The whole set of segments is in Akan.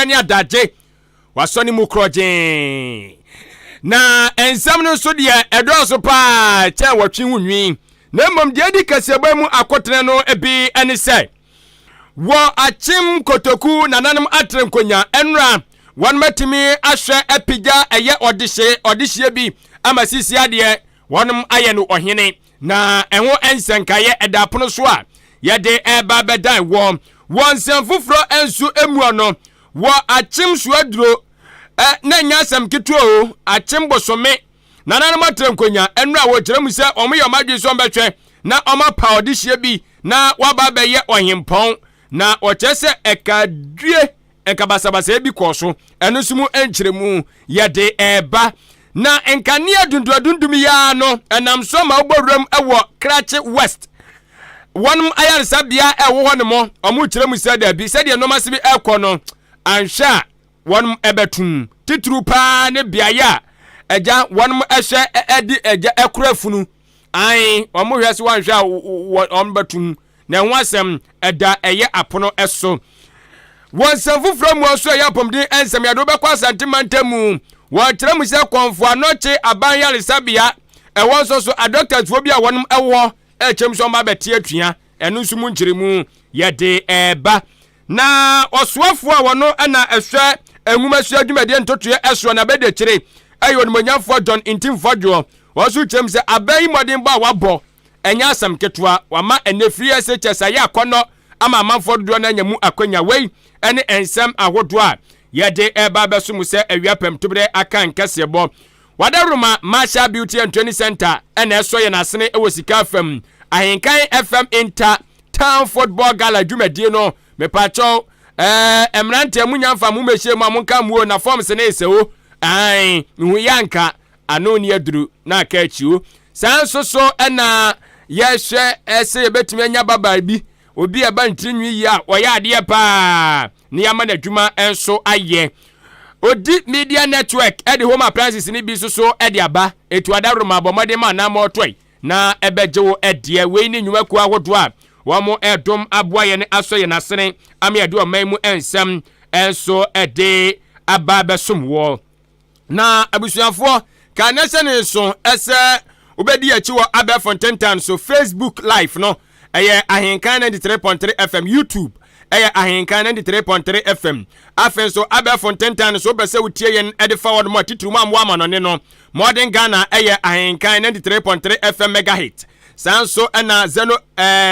Ne adagye wasɔ ne mu korɔgyee. Na nsɛm no nso deɛ ɛdɔɔso paa kyɛn wɔtwe ho nwi. Na mmom deɛ adi kaseɛbɔ mu akotene no bi ne sɛ wɔ Akyem Kotoku nananom atere nkonya nnora wɔn atumi ahwɛ apigya ɛyɛ ɔdehye ɔdehyeɛ bi ama sisi adeɛ wɔn ayɛ no ɔhene na ɛho nsɛnkaeɛ ɛda apono so a yɛde ɛreba bɛdan wɔ wɔ nsɛm foforɔ nso mu no wɔ Akyem Suaduro ɛ na nyɛ asɛm ketewa o. Akyem Bosome nananom atere nkonya nnora wɔkyerɛ mu sɛ wɔn yɛ wɔn adwene sɛ wɔbɛhwɛ na wɔn apa ɔdehyeɛ bi na waba abɛyɛ ɔhempɔn na wɔkyerɛ sɛ ɛka due nka basabasa bi kɔɔ so. Ɛno nso mu nkyerɛmu yɛde ɛreba. Na nkanea dunduadundum yi ara no ɛnam so ma wobɔ wuram wɔ Krakye West wɔn ayaresabea ɛwɔ hɔ nom. Ɔmo kyerɛ mu sɛ daabi, sɛdeɛ nneɛma se bi ɛkɔ no anhwɛ a wɔn ɛbɛtum titiriw paa ne beaeɛ a ɛgya wɔn ɛhwɛ ɛde ɛgya ɛkora funu ae wɔn hwɛ so wɔanhwɛ a wɔn bɛtum na ɛho asɛm ɛda ɛyɛ apono ɛso. Wɔ nsɛm foforɔ mu nso ɛyɛ apɔmuden nsɛm yɛde wobɛkɔ Asante mantam mu. Wɔkyerɛ mu sɛ Kɔmfo Anɔkye aban yaresabea ɛwɔ nso so adɔktafoɔ bi a wɔn ɛwɔ ɛkyɛm sɛ wɔn abɛte atua. Ɛno nso mu nkyerɛmu yɛde ɛɛba. Na ɔsoafoɔ a wɔno ɛna ɛhwɛ nwoma sua dwumadie ntotoeɛ ɛsoɔ na bɛde akyire ɛyɛ onimonyamfoɔ John Ntim Fordjour. Wɔn nso kyerɛ mu sɛ abɛn yi mmɔdenbɔ a wabɔ ɛnyɛ asɛm ketewa. Wama ɛnɛ free SHS ayɛ akɔnnɔ ama amanfoɔ dodoɔ no anya mu akwanya. Wei ɛne nsɛm ahodoɔ a yɛde ɛba abɛso mu sɛ awia pɛmtoberɛ aka nkɛseɛbɔ. Wadaroma Marshall Beauty and Training Center ɛna ɛsɔ yɛn asene ɛwɔ sika fam. Ahenkan FM Inter Town Football Gala dwumadie no, mepakyɛw, mmeranteɛ mu nya mfa mo mmɛhyia mu a monka mmuo na forms ne ɛsɛ o ae mehu yɛ anka ano ne aduru na aka akyi o. Saa nso so ɛna yɛhwɛ ɛsɛ yɛbɛtumi anya babaa bi obi a ɛba ntirinwi yi a ɔyɛ adeɛ paa ne yɛama n'adwuma nso ayɛ. Odi Media Network ɛde home appliances ne bi nso so ɛde aba etu adaroma abɔ mmɔden ma anam ɔtɔe na ɛbɛgye wo ɛdeɛ. Wei ne nnwumakuo ahodoɔ a wɔn ɛdom aboa yɛn asɔ yɛn asene ama yɛde ɔman mu nsɛm nso ɛde aba abɛsom wɔ. Na abusuafoɔ ka ne sɛ ne nso ɛsɛ wobɛdi akyi wɔ abɛɛfo ntentan so. Facebook Live no ɛyɛ Ahenkan 93.3 FM, YouTube ɛyɛ Ahenkan 93.3 FM. Afei nso abɛɛfo ntentan so wopɛ sɛ wotie yɛn ɛde fa wɔn mu a titiri mu a mmoa amanɔne no, Modern Ghana ɛyɛ Ahenkan 93.3 FM mega hit. Saa nso ɛna Zeno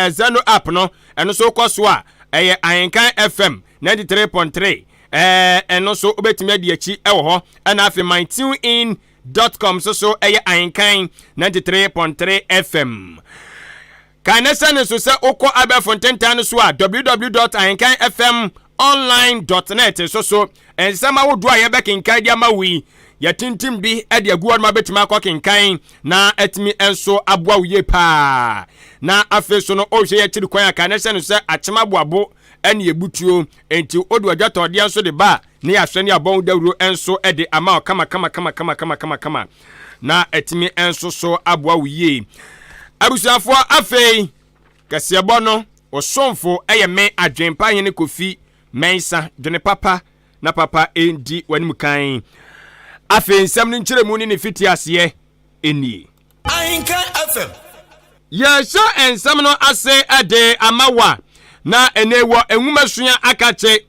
Zeno app no ɛno nso kɔ so a ɛyɛ Ahenkan FM 93.3. Ɛno nso wobɛtumi adi akyi ɛwɔ hɔ. Ɛna afei mytunein.com nso so ɛyɛ Ahenkan 93.3 FM. Kan ne sɛ ne nso sɛ wokɔ abɛɛfo ntentan no so a www.ahenkanfm online.net nso so nsɛm ahodoɔ a yɛbɛkenkan de ama wo yi yɛtintim bi de agu hɔ no ma bɛtumi akɔ kenkan na atumi nso aboa wo yie paa. Na afei so no ɔhwɛ yɛkyiri kwan a kan ne sɛ no sɛ Akyem Aboabo ɛne ebutuo nti wode ɔdwatɔdeɛ nso de ba ne yɛahwɛ ne abɔn dawuro nso de ama wo kama kama kama kama kama kama kama na atumi nso so aboa wo yie. Abusuafoɔ, afei kɛseɛbɔ no ɔsomfo ɛyɛ me Adwempa Hene Kofi Mɛnsa. Dwene papa na papa ɛndi w'anim kan. Afei nsɛm no nkyerɛmu ne ne fiti aseɛ ɛnie. Ahenkan FM. Yɛhyɛ nsɛm no ase ɛde ama wa na ɛnɛ wɔ nwoma akakye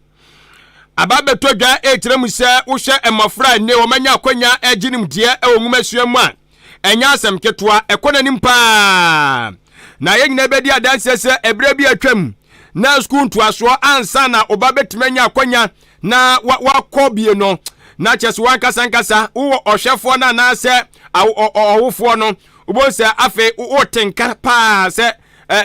aba bɛtɔ dwa ɛkyerɛ mu sɛ wohwɛ mmɔfra a nnɛ wɔmanya akwanya agye nimdeɛ ɛwɔ nwomasua mu a ɛnyɛ asɛm ketewa, ɛkɔ n'anim paa. Na yɛn nyinaa bɛdi adanseɛ sɛ ɛberɛ bi atwam na sukuu ntoasoɔ ansa na ɔba bɛtumi anya akwanya na wakɔ bie no na kyerɛ sɛ wankasa nkasa wowɔ ɔhwɛfoɔ no anaasɛ ɔwofoɔ no wobɛhu sɛ afei wote nka paa sɛ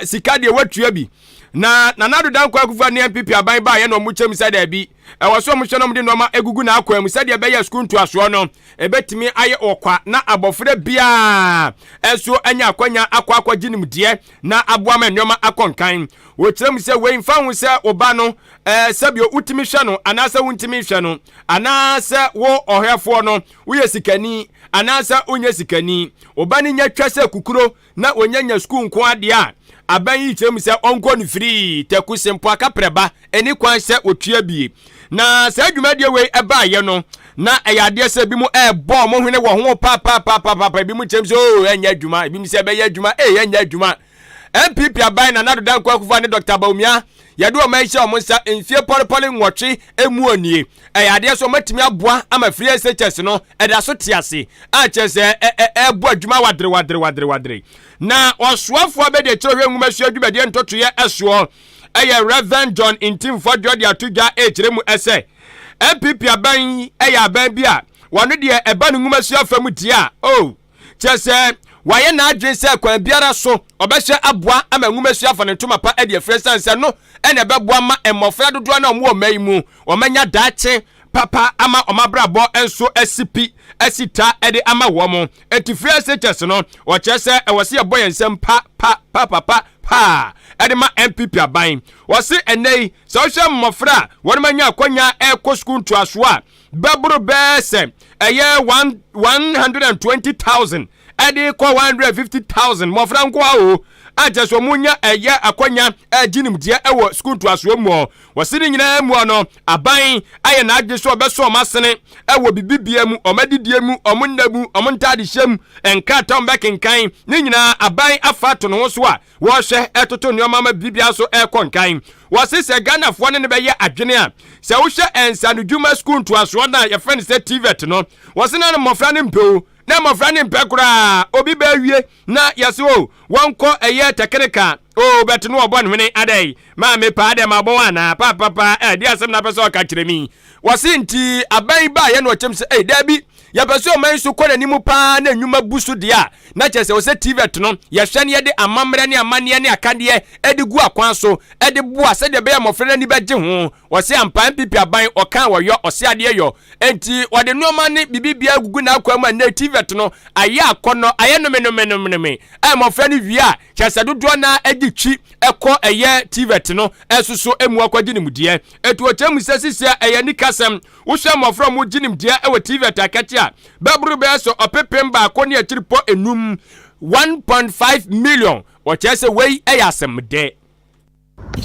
sika deɛ watua bi. Na Nana Addo Dankwa Akufo ne NPP aban baayɛ na ɔmo kyɛm sɛ daabi, ɛwɔ so ɔmo hwɛ na ɔmo de nneɛma egugu n'akwan mu sɛdeɛ ɛbɛyɛ sukuu ntoasoɔ no ɛbɛtumi ayɛ ɔkwa na abɔfra biara ɛnso anya akwanya akɔ akɔgye nimdeɛ na aboa ma nneɛma akɔ nkan. Wɔkyerɛ mu sɛ wei mfa ho sɛ ɔba no sɛbio wotumi hwɛ no anaasɛ wontumi hwɛ no anaasɛ wo ɔhwɛfoɔ no woyɛ sikani anaasɛ wonyɛ sikani, ɔba no nya twa sɛ kukuro na ɔnya sukuu nko adeɛ a aban yi kyerɛ mu sɛ ɔnkɔ no firii taku sempo akaprɛba ɛni kwan sɛ ɔtua bie. Na saa dwumadie wei ɛbaayɛ no, na ɛyɛ adeɛ sɛ ebi mu ɛrebɔ wɔn hwene wɔ ho paapaapaapaa, ebi mu kyɛm sɛ oo ɛnyɛ adwuma, ebi mu sɛ ɛbɛyɛ adwuma, ee ɛnyɛ adwuma. NPP aban Nana Addo Dankwa Akufo ne Dr. Bawumia yɛde wɔn ahyɛ wɔn nsa mfie pɔlepɔle 8 emu nie. Ɛyɛ adeɛ sɛ wɔatumi aboa ama free SHS no ɛda so te ase a kyerɛ sɛ ɛɛbɔ adwuma wadere wadere wadere wadere. Na ɔsoafoɔ bɛde akyerɛ hwɛ nwoma sua dwumadie ntotoeɛ ɛsoɔ ɛyɛ Reverend John Ntim Fordjour de ato dwa ɛkyerɛ mu ɛsɛ NPP aban ɛyɛ aban bi a wɔno deɛ ɛba ne nwoma sua fam deɛ a oh kyerɛ sɛ wayɛ n'adwene sɛ kwan biara so ɔbɛhyɛ aboa ama nwoma sua fa ne ntoma pa ɛde afiri san sɛ no ɛna ɛbɛboa ma mmɔfra dodoɔ na ɔmo wɔ mmaa yi mu wɔmanya daakye papa ama ɔmo abrabɔ nso asi pi asi ta ɛde ama wɔn. Eti free SHS no, wɔkyerɛ sɛ ɛwɔ sɛ yɛbɔ yɛn nsam pa pa pa pa pa paa ɛde ma NPP aban. Wɔsi ɛnɛ yi sɛ ɔhwɛ mmɔfra a wɔn anya akɔnya ɛkɔ sukuu ntoasoɔ a bɛboro bɛɛ sɛ ɛyɛ 120,000 ɛde kɔ 150,000 mmɔfra nko a o akyɛ sɛ ɔmo nya ɛyɛ akɔnya ɛgye nimdeɛ ɛwɔ sukuu ntoasoɔ mu ɔ. Wɔsi ne nyinaa mu no, aban ayɛ n'adwe so ɔbɛso ɔmo asene ɛwɔ bibibia mu, ɔmo adidie mu, ɔmo nna mu, ɔmo ntaadehyɛ mu, nkrataa ɔmo bɛkenkan ne nyinaa aban afa ato ne ho so a wɔrehwɛ ɛtoto nneɛma ma bibibia so ɛrekɔ nkan. Wɔsi sɛ Ghanafoɔ ne ne bɛyɛ adwene a sɛ wohwɛ nsanodwuma sukuu ntoasoɔ no a yɛfrɛ no sɛ TVET no, wɔsi na mmɔfra no mpɛ o, na mmɔfra no mpɛ koraa. Obi bɛɛwie na yɛsɛ o wɔnkɔ ɛyɛ technical o bɛte no ɔbɔ ne hwene adɛn maame paa dɛ ma bɔ anaa paapapa ɛde asɛm na apɛ sɛ ɔka kyerɛ mi. Wɔse nti aban ba yɛ no ɔkyɛm sɛ ɛy daabi, yɛpɛ sɛ ɔman so kɔ n'anim paa na nnwuma bu so deɛ a na kyerɛ sɛ wɔsɛ TVET no yɛhwɛ ne yɛde amammerɛ ne amanneɛ ne akadeɛ ɛde gu akwan so ɛde boa sɛdeɛ ɛbɛyɛ mmɔfra no ani bɛgye ho. Wɔse ampa NPP aban ɔka wɔyɔ ɔse adeɛ yɔ, enti wɔde nneɛma ne biribiara gugu n'akwan mu a nnɛ TVET no ayɛ akɔnnɔ, ayɛ nomenomenomeme a mmɔfra no wie a kyerɛ sɛ dodoɔ no agye twi ɛkɔ ɛyɛ TVET no ɛso so emu akɔgye nimdeɛ. Etu ɔkyerɛ mu sɛ sisi a ɛyɛ nikasɛm wohwɛ mmɔfra mu gye nimdeɛ ɛwɔ TVET akɛkye a bɛboro bɛyɛ sɛ 1.5 ɔpepem, 1.5 million. Wɔkyerɛ sɛ wei ɛyɛ asɛm dɛ.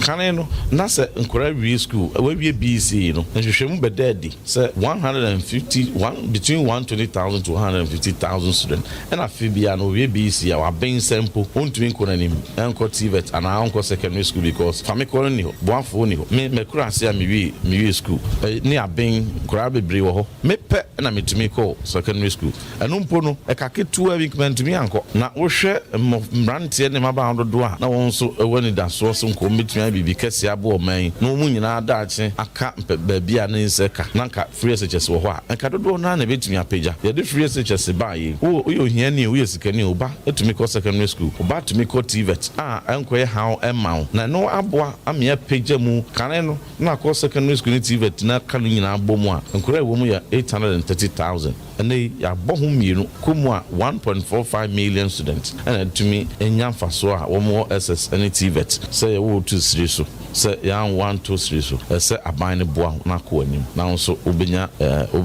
Kane no na sɛ nkwadaa wie school, wawie BECE no, nhwehwɛmu bɛda adi sɛ 150 one between 120,000 to 150,000 student ɛna afe biara no owie BECE a wabɛn sɛ mpo ɔntumi nkɔ n'anim ɛnkɔ TVET anaa ɔnkɔ secondary school because famikɔ no ni hɔ, boafoɔ ni hɔ. Me mɛkura ase a mewie school ne abɛn nkwadaa bebree wɔ hɔ, mepɛ ɛna metumi kɔ secondary school. Ɛno mpo no ɛka ketewa bi mantumi ankɔ. Na wohwɛ mmeranteɛ ne mmabaawa dodoɔ a na wɔn nso ɛwɔ anidasoɔ so nka wɔn bɛtumi ayɛ biribi kɛseɛ aboɔ ɔman yi na wɔn nyinaa daakye aka baabi a ne nsɛ ka na nka free SHS wɔ hɔ a nka dodoɔ naa na ɛbɛtumi apagya. Yɛde free SHS baa yi, woyɛ ohiani o, woyɛ sikani o, woba ɛtumi kɔ secondary school, woba tumi kɔ TVET a ɛnkɔyɛ haw ɛma wo na ɛno aboa ama apagya mu. Kane no na akɔ secondary school ne TVET na ka no nyinaa bɔ mu a nkɔla ɛwɔ mu yɛ 830,000. Ɛnɛ yi yɛabɔ ho mmienu kɔ mu a 1.45 million students ɛna ɛtumi nya mfasoɔ a wɔn wɔ SS ne TVET. Sɛ yɛwɔ to siri so sɛ yɛn wanto siri so, ɛsɛ aban no boa na akɔ anim na nso wobɛnya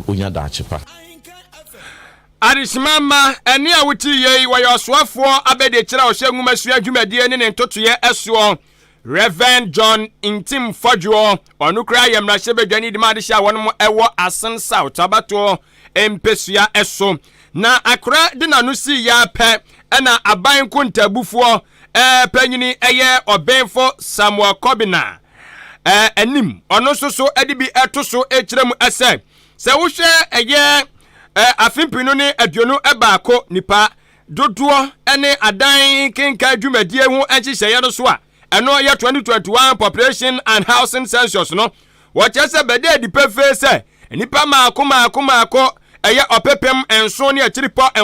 wonya daakye pa. Adehyema ma ɛne a wote yei, wɔyɛ ɔsoafoɔ abɛde kyerɛ a ɔhyɛ nwoma sua dwumadie ne ne ntotoeɛ ɛsoɔ, Reverend John Ntim Fordjour. Ɔno koraa yɛ mmarahyɛbadwani de ma adehyɛ a wɔnom ɛwɔ Assin South abatoɔ mpɛsua ɛso. Na akora de n'ano si yɛ pɛ ɛna aban nkontabufoɔ panyini ɛyɛ ɔbɛnfo Samuel Kobina anim ɔno nso so ɛde bi ɛto so ɛkyerɛ mu ɛsɛ sɛ wohwɛ ɛyɛ afe 2021 nipa dodoɔ ne adan kenka dwumadie ho nhyehyɛeɛ no so a ɛno yɛ 2021 Population and Housing Census no, wɔkyerɛ sɛ bɛda adi pefee sɛ nipa maako maako maako ɛyɛ 7.9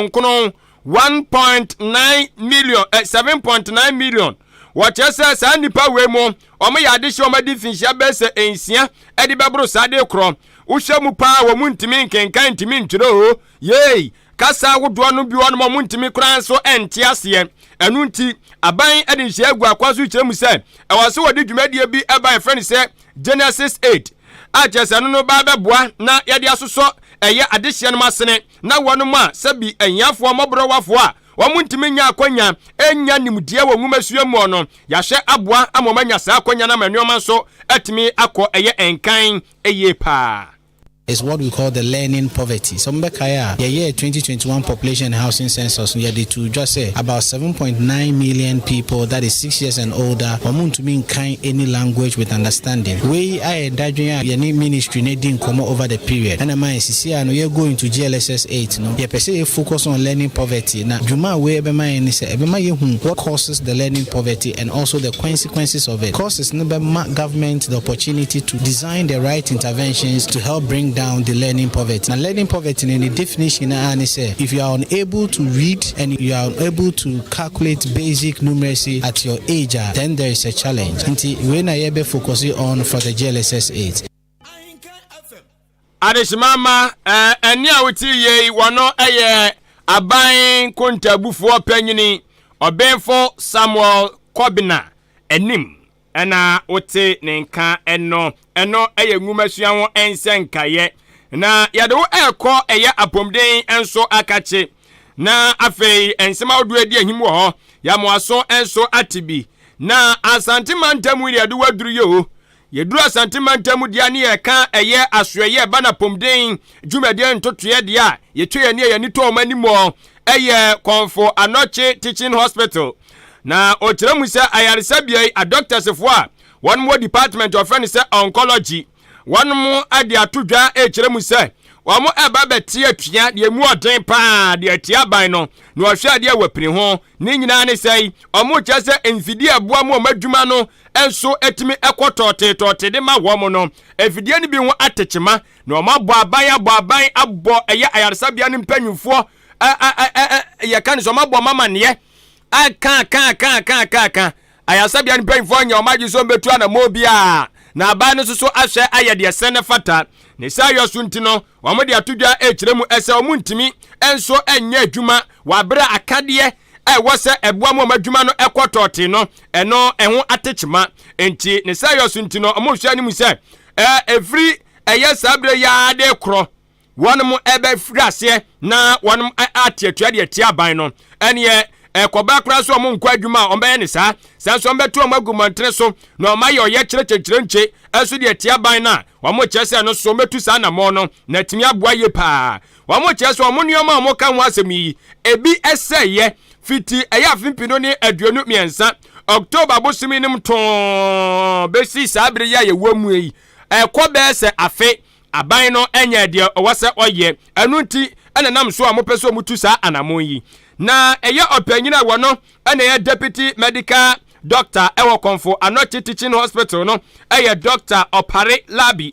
ɔpepem, 1.9 million, 7.9 million. Wɔkyerɛ sɛ saa nipa wei mu wɔn yɛ adehyeɛ wɔn adi mfinhyia bɛyɛ sɛ 6 ɛde bɛboro saa de korɔ. Wohyɛ mu paa, wɔn mu ntumi nkenkan, ntumi ntwerɛ o yee kasa ahodoɔ no bi wɔ nom ɔmo ntumi koraa nso ɛnte aseɛ. Ɛno nti aban de nhyia agu akwa so kyerɛ mu sɛ ɛwɔ sɛ wɔde dwumadie bi ɛba yɛfrɛ no sɛ Genesis 8 a kyerɛ sɛ ɛno no ba bɛboa na yɛde asosɔ ɛyɛ adehyeɛ no asene na wɔnom a sɛbi ahiafoɔ mmɔborɔwafoɔ a wɔn ntumi nya akwanya nya nimdeɛ wɔ nwomasua mu no, yɛahyɛ aboa ama wɔn anya saa akwanya no ama nneɛma nso atumi akɔ ɛyɛ nkan yie paa. Is what we call the learning poverty. So mbɛkae a yɛyɛ 2021 population and housing census no, yɛde to dwa sɛ about 7.9 million people that is 6 years and older, wɔn ntumi nkan any language with understanding. Wei ayɛ dadwen a yɛne ministry no di nkɔmmɔ over the period, ɛna ma yɛsisi a no yɛ go into GLSS 8 no, yɛpɛ sɛ yɛ focus on learning poverty. Na dwuma a wei ɛbɛma yɛn ne sɛ ɛbɛma yɛhu what causes the learning poverty and also the consequences of it. Causes no bɛma government the opportunity to design the right interventions to help bring down the learning poverty. Now, learning poverty in the definition and sɛ if you are unable to read and you are unable to calculate basic numeracy at your age, then there is a challenge. Nti wei na yɛbɛ focus on for the GLSS 8. Adehyemama, ɛne a wote yie, wɔno yɛ aban kontabufoɔ panyini Ɔbɛnfo Samuel Kɔbina anim ɛna wote ne nka. Ɛno ɛyɛ nwomasua ho nsɛnkaeɛ na yɛde wo ɛrekɔ ɛyɛ apɔmuden nso akakye. Na afei nsɛm ahodoɔ adi ahim wɔ hɔ, yɛamoaso nso ate bi. Na Asante mantam yi, yɛde waduru yi o, yɛduru Asante mantam deɛ ne yɛka ɛyɛ asoɛyɛ ɛba na apɔmuden dwumadie ntotoeɛ deɛ a yɛtwa yɛn ne yɛn tɔ wɔn anim wɔ ɛyɛ Kɔnfo Anɔkye Teaching Hospital. Na ɔkyerɛ mu sɛ ayaresabea yi, adɔktasefoɔ a wɔn wɔ department ɔfrɛ no sɛ oncology, wɔn mo de ato dwa ɛrekyerɛ mu sɛ wɔn ɛba bɛte atua deɛ mu ɔden paa deɛ atia aban no na ɔhwɛ adeɛ wɔ pini ho. Ne nyinaa ne sɛ wɔn kyerɛ sɛ mfidie ɛboa mu wɔn adwuma no nso atumi ɛkɔ tɔɔtee tɔɔtee de ma wɔn no, mfidie no bi ho atekyema na wɔn abɔ aban, abɔ aban, abɔ ɛyɛ ayaresabea no mpanyinfoɔ ɛ ɛ ɛ yɛka ne sɛ wɔn abɔ mama neɛ aka aka aka aka aka aka. Ayaresabea no mpanyinfoɔ nyɛ wɔn agye so mbɛtu anamɔ biara na aban no nso so ahwɛ ayɛ deɛ sɛ ne fata ne sɛ ayɔ so. Nti no wɔn de ato dwa ɛrekyerɛ mu ɛsɛ wɔn ntumi nso nyɛ adwuma wɔ abere akadeɛ ɛwɔ sɛ ɛboa mu wɔn adwuma no ɛkɔ tɔɔte no, ɛno ɛho atekyema. Nti ne sɛ ayɔ so nti no, wɔn rehwɛ anim sɛ ɛfiri ɛyɛ saa abere yi ara de korɔ, wɔn mo ɛbɛfiri aseɛ na wɔn ate atua deɛ tia aban no. Ɛneɛ ɛkɔba koraa so ɔmo nkɔ adwuma a ɔmbɛyɛ ne saa saa nso ɔmbɛto ɔmo agu mmɔntene so na ɔmo ayɛ ɔyɛ kyerɛkyerɛkyerɛ nkye ɛnso deɛ tia ban no a wɔn kyerɛ sɛ no so ɔmbɛtu saa anamɔ no na atumi aboa yie paa. Wɔn kyerɛ sɛ ɔmo nneɛma a ɔmo ka ho asɛm yi ebi ɛsɛɛyɛ fiti ɛyɛ afe 2023 October bosomi no mu tɔn bɛsi saa bere yi a yɛwɔ mu yi, ɛkɔ bɛyɛ sɛ afe aban no nyɛ deɛ ɔwɔ sɛ ɔyɛ. Ɛno nti ɛna nam so a mopɛ sɛ ɔmutu saa anammɔn yi. Na ɛyɛ ɔpanyin a wɔno ɛna ɛyɛ deputy medical doctor ɛwɔ Kɔnfo Anɔkye Teaching Hospital no, ɛyɛ Doctor Ɔpare Labi,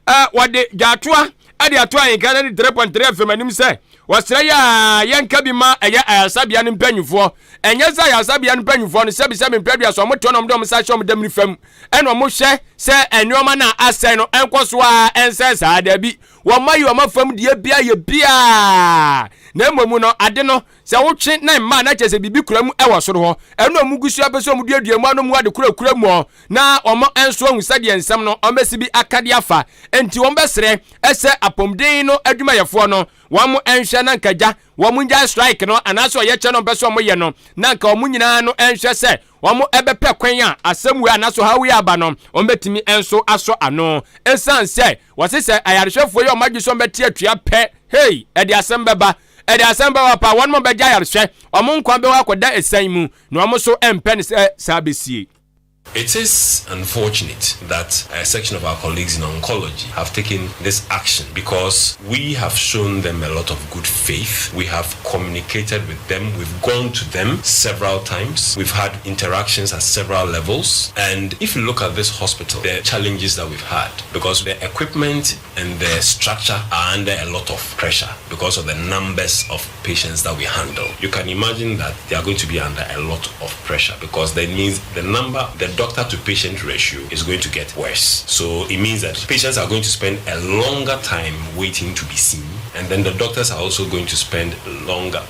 wɔde dwatoa ɛde ato Ahenka no de 3.3 FM anim sɛ wɔsrɛ yɛ a yɛnka bi ma ɛyɛ ayaresabea no mpanyinfoɔ. Ɛnyɛ sɛ ayaresabea no mpanyinfoɔ no sɛbisɛbi mpɛdua so ɔmo te ɔmo de ɔmo nsa hyɛ ɔmo dɛm fam ɛna ɔmo hwɛ sɛ nneɛma no a asɛe no ɛnkɔ so a ɛnsɛn saa. Daabi, wɔn ayi wɔn afam deɛ bia yɛ biaa, na mmom no ade no sɛ wotwe na mmaa na kyerɛ sɛ biribi kura mu ɛwɔ soro hɔ. Ɛno ɔmo gu so apɛ sɛ ɔmo duadua mu ano mu ade kurakura mu ɔ na wɔn nso ahu sɛdeɛ nsɛm no wɔn bɛsi bi aka de afa. Nti wɔn bɛsrɛ ɛsɛ apɔmuden no adwumayɛfoɔ no wɔn nhwɛ na nkagya wɔn ngya strike no anaasɛ ɔyɛ kyɛ no mpɛ sɛ wɔn yɛ no, na nka wɔn nyinaa no nhwɛ sɛ wɔn ɛbɛpɛ kwan a asɛm wei anaasɛ ɔhaw yi aba no wɔn bɛtumi nso asɔ ano, ɛsiane sɛ wɔse sɛ ayarehwɛfoɔ yi a wɔn adwe sɛ wɔn bɛte atua pɛ, hei, ɛde asɛm bɛba, ɛde asɛm bɛba pa. Wɔn mo bɛgya ayarehwɛ, wɔn nkwa bɛwɔ akɔda ɛsan mu na wɔn nso mpɛ ne sɛ saa bɛsie. It is unfortunate that a section of our colleagues in oncology have taken this action because we have shown them a lot of good faith. We have communicated with them. We've gone to them several times. We've had interactions at several levels. And if you look at this hospital, the challenges that we've had, because the equipment and the structure are under a lot of pressure because of the numbers of patients that we handle. You can imagine that they are going to be under a lot of pressure because that means the number, the doctor to patient ratio is going to get worse. So it means that patients are going to spend a longer time waiting to be seen, and then the doctors are also going to spend longer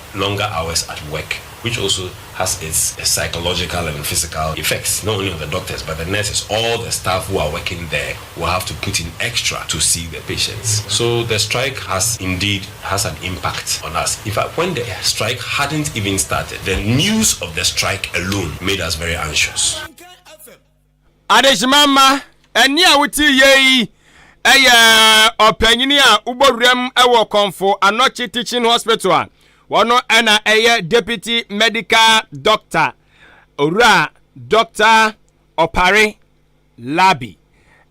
hours at work. which also has its psychological and physical effects, not only on the doctors, but the nurses, all the staff who are working there will have to put in extra to see the patients. So the strike has indeed has an impact on us. In fact, when the strike hadn't even started, the news of the strike alone made us very anxious. Adehyema mma, ɛnne a wote yɛ yi yɛ ɔpanyini a wobɔ wuram wɔ Kɔmfo Anɔkye Teaching Hospital a wɔno ɛna ɛyɛ Deputy Medical Doctor, Owura Dr. Ɔpare Labi,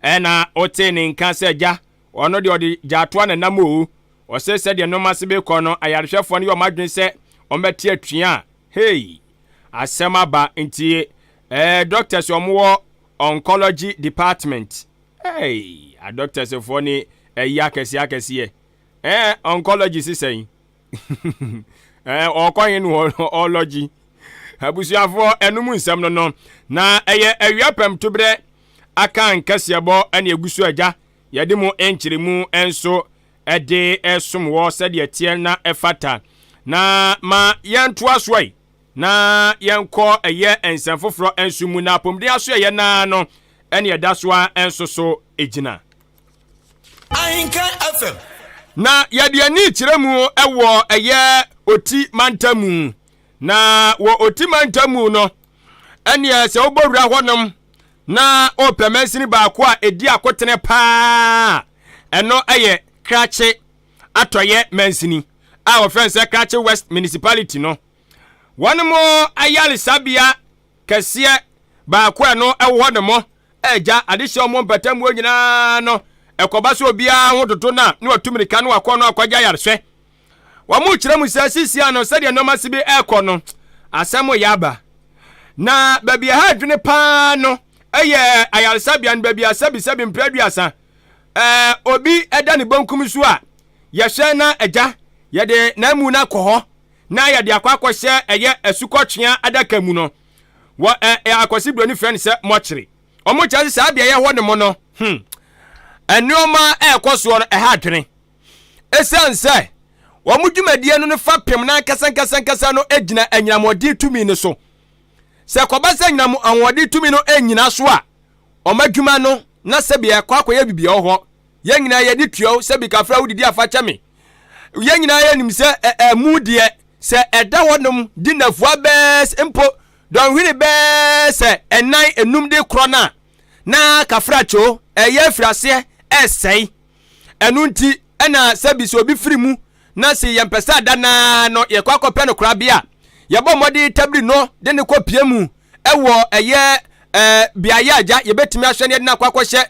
ɛna wote ne nka sɛ gya ɔno deɛ ɔde gyaatoa ne nam o. Ɔsɛ sɛdeɛ nneɛma se bɛkɔ no, ayarehwɛfoɔ no yɛ ɔmo adwene sɛ ɔmbɛte atua a, hei, asɛm aba. Nti doctors ɔmo wɔ oncology department, hey, a doctors foɔ ne ɛyi akɛseɛ akɛseɛ, oncology sisɛn ɔkɔ hin no ɔlɔgy. Abusuafoɔ, ɛnum nsɛm no na ɛyɛ awia pɛmtoberɛ aka nkɛseɛbɔ ɛne egu so agya yɛde mu nkyerɛmu nso ɛde ɛsom wɔ sɛdeɛ teɛ na ɛfata. Na ma yɛntoa so yi na yɛnkɔ ɛyɛ nsɛm foforɔ nso mu. Na apɔmuden aso ɛyɛ naa no ɛne ɛda so a nso so gyina. Ahenka FM. Na yɛde ani kyerɛ mu ɛwɔ ɛyɛ Oti mantamu. Na wɔ Oti mantamu no, ɛneɛ sɛ wobɔ wura hɔnom na ɔpɛ mansini baako a ɛdi akotene paa, ɛno ɛyɛ Krakye Atɔyɛ mansini a wɔfrɛ no sɛ Krakye West Municipality no. Wɔn mo ayaresabea kɛseɛ baako a ɛno ɛwɔ hɔ nom ɛgya adehyɛ wɔn mpatamuo nyinaa no, ɛkɔba sɛ obiara ho toto no a, na watu mirika no wakɔ no akɔgya ayarehwɛ. Wɔn mo kyerɛ mu sɛ sisia no, sɛdeɛ nneɛma si bi ɛrekɔ no, asɛm yɛ aba. Na baabi a ɛha adwene paa no ɛyɛ ayaresabea no baabi a sɛbisɛbi mpere 30 obi ɛda ne bonkum so a yɛhwɛ na agya yɛde n'amu no akɔ hɔ na yɛde akɔ akɔhyɛ ɛyɛ asukɔtwea adaka mu no, wɔ ɛ akɔsi buroni frɛ no sɛ mortuary. Wɔn kyerɛ sɛ saa beaeɛ hɔ nom no, nneɛma ɛrekɔ soɔ no ɛha adwene, ɛsiane sɛ wɔn dwumadie no fa pem na nkasa nkasa nkasa no gyina anyinamɔden tumi no so. Sɛ kɔba sɛ anyinam ahoɔden tumi no nyina so a, wɔn adwuma no na sɛbi ɛkɔ akɔyɛ bibi wɔ hɔ. Yɛn nyinaa yɛde tuo sɛbi kafra wodidi afa kyɛ me. Yɛn nyinaa yɛnim sɛ ɛmu deɛ sɛ ɛda hɔnom di nafua bɛɛ mpo dɔnhwere bɛɛ sɛ 4, 5 de korɔ no a, na kafra kyoo ɛyɛ afiri aseɛ ɛsɛe. Ɛno nti ɛna sɛbi sɛ obi firi mu na sɛ yɛmpɛ sɛ ada naa no yɛkɔ akɔpɛ no korabea a, yɛbɔ mmɔden tabiri no de ne kɔ pie mu ɛwɔ ɛyɛ beaeɛ agya yɛbɛtumi ahwɛ ne yɛde no akɔ akɔhyɛ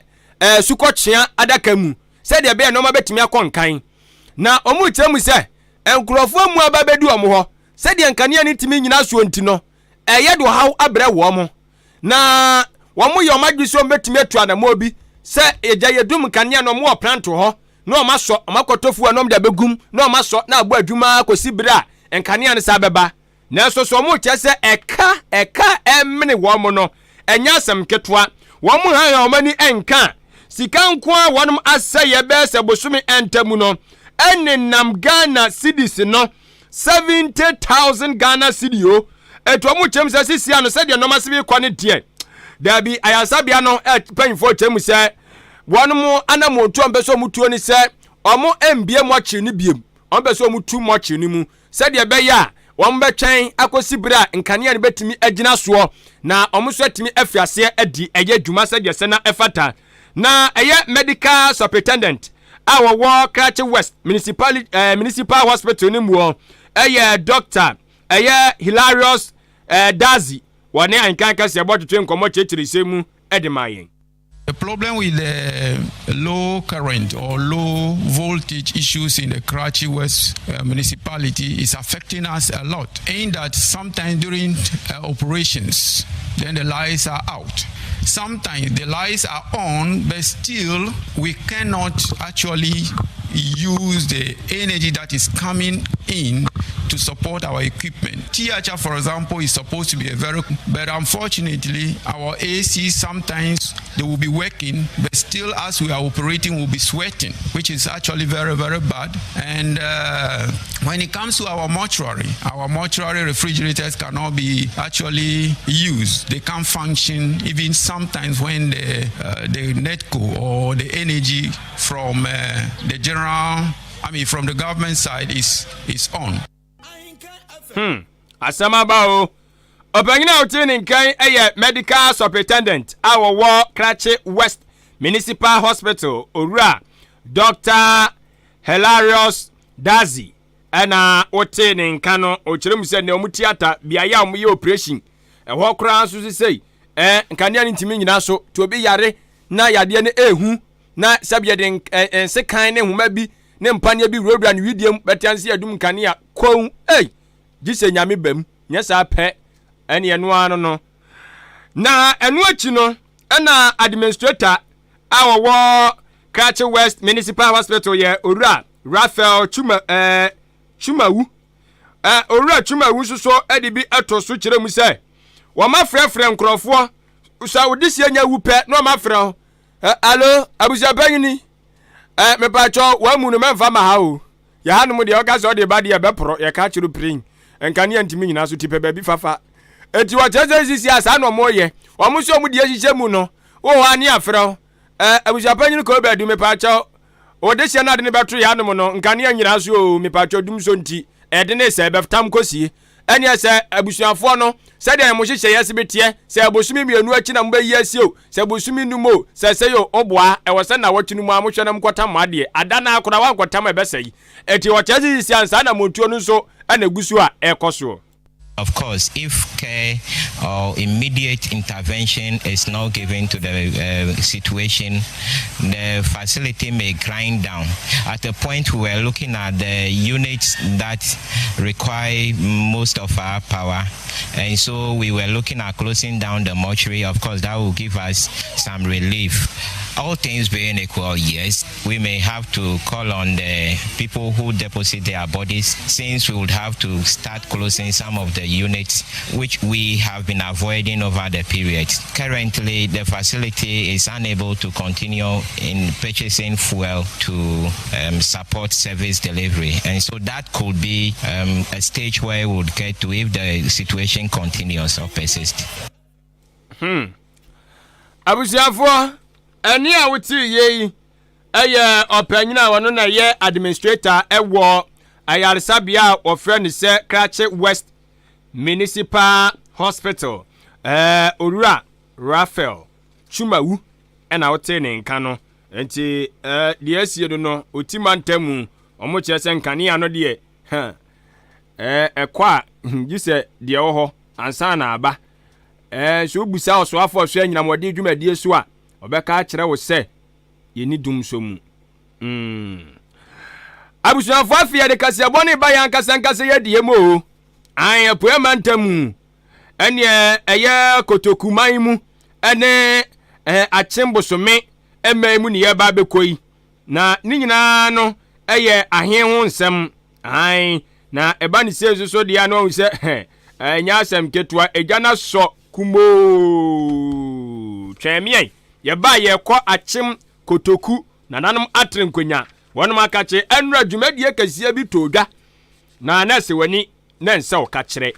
sukɔkyea adaka mu sɛdeɛ ɛbɛyɛ nneɛma bɛtumi akɔ nkan. Na wɔn kyerɛ mu sɛ nkurɔfoɔ mu aba bɛdi wɔn hɔ sɛdeɛ nkanea no ntumi nyina soɔ nti no, ɛyɛ de ɔhaw abrɛ wɔn. Na wɔn yɛ wɔn adwene sɛ wɔn bɛtumi atu anammɔ bi sɛ ɛgya yɛdum nkanea no, wɔn wɔ plant hɔ na wɔn asɔ, wɔn akɔtɔ fuel na wɔn de abɛgum na wɔn asɔ na abɔ adwuma kɔsi bere a nkanea no saa bɛba. Nanso so wɔn kyerɛ sɛ ɛka ɛmene wɔn no ɛnyɛ asɛm ketewa. Wɔn han wɔn ani nka sika nko a wɔn asɛyɛ bɛyɛ sɛ bosome ntam no ɛnenam Ghana cedis no 70,000 Ghana cedi o. Etu wɔn kyɛm sɛ sisi ano sɛdeɛ nneɛma si bi kɔ ne deɛ, daabi, ayaresabea no mpanyinfoɔ kyɛm mu sɛ wɔn mo anamotuo a mpɛ sɛ wɔn tuo ne sɛ wɔn mbie mortuary no biem. Wɔn pɛ sɛ wɔn tu mortuary no mu sɛdeɛ ɛbɛyɛ a wɔn bɛtwɛn akɔsi bere a nkanea no bɛtumi agyina soɔ na wɔn nso atumi afi aseɛ adi ɛyɛ dwuma sɛdeɛ sɛ na ɛfata. Na ɛyɛ medical superintendent a wɔwɔ Krakye West Municipal Hospital no mu ɛyɛ Doctor ɛyɛ Hilarious Dazi, wɔne ahenkan kɛseɛ bɔ twetwe nkɔmmɔ kyerɛkyerɛ sɛ mu ɛde ma yɛn. The problem with the low current or low voltage issues in the Krachi West municipality is affecting us a lot. In that sometimes during operations, then the lights are out. Sometimes the lights are on, but still we cannot actually use the energy that is coming in. to support our equipment. Theatre, for example, is supposed to be a very, but unfortunately, our AC sometimes they will be working, but still as we are operating, we'll be sweating, which is actually very, very bad. And when it comes to our mortuary refrigerators cannot be actually used. They can't function even sometimes when the NEDCo or the energy from the general, I mean, from the government side is on. Asɛm aba o. Ɔpanyin a ɔte ne nkan yɛ medical superintendent a wɔwɔ Krachi West Municipal Hospital, Owura Dr Hilarious Dazi, ɛna wote ne nka no. Ɔkyerɛ mu sɛ nea ɔmo theatre, beaeɛ a ɔmo yɛ operation ɛhɔ koraa nso sesei nkanea no ntumi nyina so, nti obi yare na yadeɛ no ehu na sɛbi yɛde nsekan ne nhoma bi ne mpaneɛ bi wurawura ne widie mu bɛtea nse yɛdum nkanea kow. Ei, gye sɛ Nyame bam nyɛ saa pɛ, ɛne ɛno ano no. Na ɛno akyi no, ɛna administrator a wɔwɔ Krachi West Municipal Hospital yɛ Owura Raphael Chuma Chumawu. Owura Chumawu nso so ɛde bi ɛto so kyerɛ mu sɛ wɔn afrɛfrɛ nkurɔfoɔ sɛ wode sie nya wu pɛ na wɔn afrɛ wo alo, abusuapanyini, mepatwɔ wɔn mu no mɛmfa ma ha o. Yɛha nom deɛ, ɔka sɛ ɔde ba deɛ ɛbɛporɔ yɛka kyerɛ pirin, nkanea ntumi nyinaa so ti pɛ baabi fafa. Eti wɔkyerɛ sɛ sisi a saa na ɔmo yɛ, ɔmo nso ɔmo deɛ hyehyɛ mu no wɔ hɔ ani afrɛ wo abusuapanyin kɔ baabi, mepatwɔ wɔde hyɛ no ade ne bɛto yɛ anom no, nkanea nyinaa so o, mepatwɔ dum so nti ɛde ne sɛ ɛbɛtam kɔsie. Ɛneɛ sɛ abusuafoɔ no, sɛdeɛ mo hyehyɛ yɛ se bɛteɛ sɛ abosome 2 akyi na mobɛyi asi o, sɛ abosome 5 o, sɛ sɛ yɛ ɔboa ɛwɔ sɛ na wɔtwe no mu a mohwɛ no mkɔtam mo adeɛ ada no akora woankɔtam ɛbɛsɛ yi. Ɛnti wɔkyerɛ sɛ sisi ansa na montuo no nso ɛna egu so a ɛrekɔ soɔ. Of course, if care or immediate intervention is not given to the situation, the facility may grind down. At a point, we were looking at the units that require most of our power, and so we were looking at closing down the mortuary. Of course, that will give us some relief. All things being equal, yes, we may have to call on the people who deposit their bodies, since we would have to start closing some of the units which we have been avoiding over the period. Currently, the facility is unable to continue in purchasing fuel to support service delivery. And so that could be a stage where we would get to if the situation continues or persists. Abusuafoɔ, ɛne a wote yie yi ɛyɛ ɔpanyin a wɔno na ɛyɛ administrator ɛwɔ ayaresabea a wɔfrɛ no sɛ Krachi West Municipal Hospital, Owura Raphael Chumawu, ɛna wote ne nka no. Nti deɛ asie no, oti mantam ɔmo kyerɛ sɛ nkanea no deɛ ɛkɔ a gye sɛ deɛ ɛwɔ hɔ ansa na aba. Sɛ wobusa ɔsoafoɔ so anyinamɔden dwumadie so a, ɔbɛka akyerɛ wo sɛ yɛni dum so mu. Abusuafoɔ, afei yɛde kaseɛbɔ ne ba yɛn ankasa nkasa yɛdie mu o an Apuɛ mantam mu, ɛneɛ ɛyɛ Kotokuman mu ɛne Akyem Bosome ɛman mu ne yɛba abɛkɔ yi, na ne nyinaa no ɛyɛ ahen ho nsɛm an na ɛba ne sei nso so deɛ no, ɔhu sɛ ɛnyɛ asɛm ketewa. Egya no asɔ kumoo twɛn yɛba yɛkɔ Akyem Kotoku nananom atere nkonya wɔnom aka kye ɛnura dwumadie kɛseɛ bi to dwa na nɛɛse w'ani na nsɛ wo ka kyerɛ.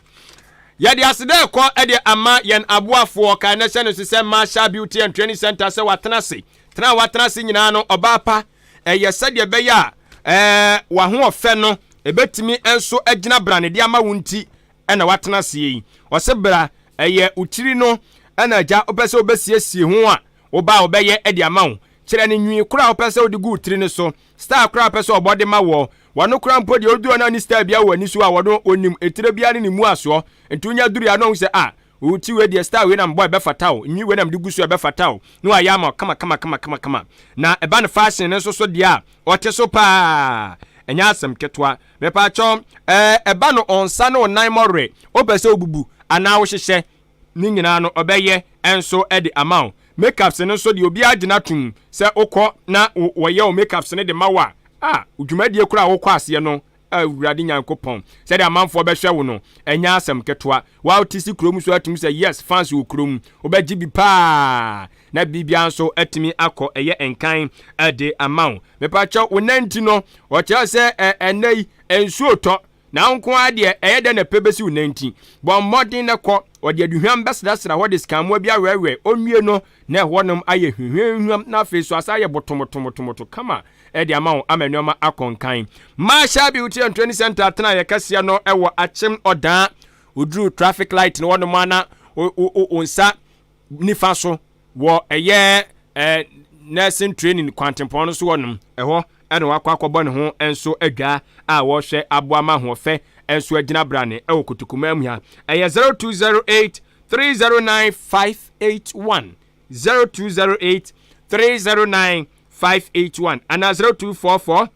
Yɛde aseda ɛkɔ ɛde ama yɛn aboafoɔ kae na hyɛ no so sɛ Marshall Beauty and Training Center sɛ watena ase tena a watena ase nyinaa no, ɔbaa pa, ɛyɛ sɛdeɛ ɛbɛyɛ a wahoɔfɛ no ɛbɛtumi nso agyina brane de ama wo nti ɛna watena ase yi. Ɔsɛ bra, ɛyɛ wo tiri no ɛna agya wopɛ sɛ wobɛsiesie ho a, woba a wobɛyɛ ɛde ama wo. Kyerɛ ne nwi kora a wopɛ sɛ wode gu wo tiri no so, style kora a wopɛ sɛ ɔbɔ de ma wɔ wɔno kora mpo deɛ woduro no ne style bia wɔ ani so a wɔno onim etire bia ne ne mu asoɔ. Nti wonya duru a na ɔhu sɛ a wo ti wei deɛ, style wei na mbɔ ɛbɛfata wo, nwi wei na mde gu so ɛbɛfata wo, na wayɛ ama kama kama kama kama kama. Na ɛba no fashion no nso so deɛ a ɔte so paa, ɛnyɛ asɛm ketewa. Mepaakyɛw, ɛba no ɔnsa ne ɔnan mɔwerɛ, wopɛ sɛ wobubu anaa wohyehyɛ ne nyinaa no, ɔbɛyɛ ɛnso ɛde ama wo. Makeups no nso deɛ, obiara gyina tom sɛ wokɔ na wɔyɛ wo makeups no de ma wo a dwumadie koraa a wokɔ aseɛ no. Awurade Nyankopɔn, sɛdeɛ amanfoɔ bɛhwɛ wo no, ɛnyɛ asɛm ketewa. Wa wote si kurom so atumi sɛ yes, fans wɔ kurom. Wobɛgye bi paa na biribiara nso atumi akɔ ɛyɛ nkan de ama wo. Mepakyɛw, wo nan nti no, ɔkyerɛ sɛ ɛnnɛ yi nsuo tɔ na wo nko ara deɛ ɛyɛ dɛn na ɛpɛ bɛsi wo nan nti. Bɔ mmɔden na kɔ. Ɔde aduhwam bɛsrasra hɔ de sikanmoa bi awɛwɛ onwie no na ɛhɔnom ayɛ hwehwɛnhwam na afei so asa ayɛ botomotomotomoto kama de ama wo ama nneɛma akɔ nkan. Marshall Beauty and Training Center atenaeɛ kɛseɛ no wɔ Akyem Ɔdaa. Woduru traffic light no hɔnom a na wo nsa nifa so wɔ ɛyɛ nursing training kwantempɔn no so hɔnom. Ɛhɔ ɛna wakɔ akɔbɔ ne ho nso adwa a wɔhwɛ aboa ma ahoɔfɛ nso agyina brane ɛwɔ Kotokumaa mu ha. Ɛyɛ 0208 309 581, 0208 309 581 anaa 0244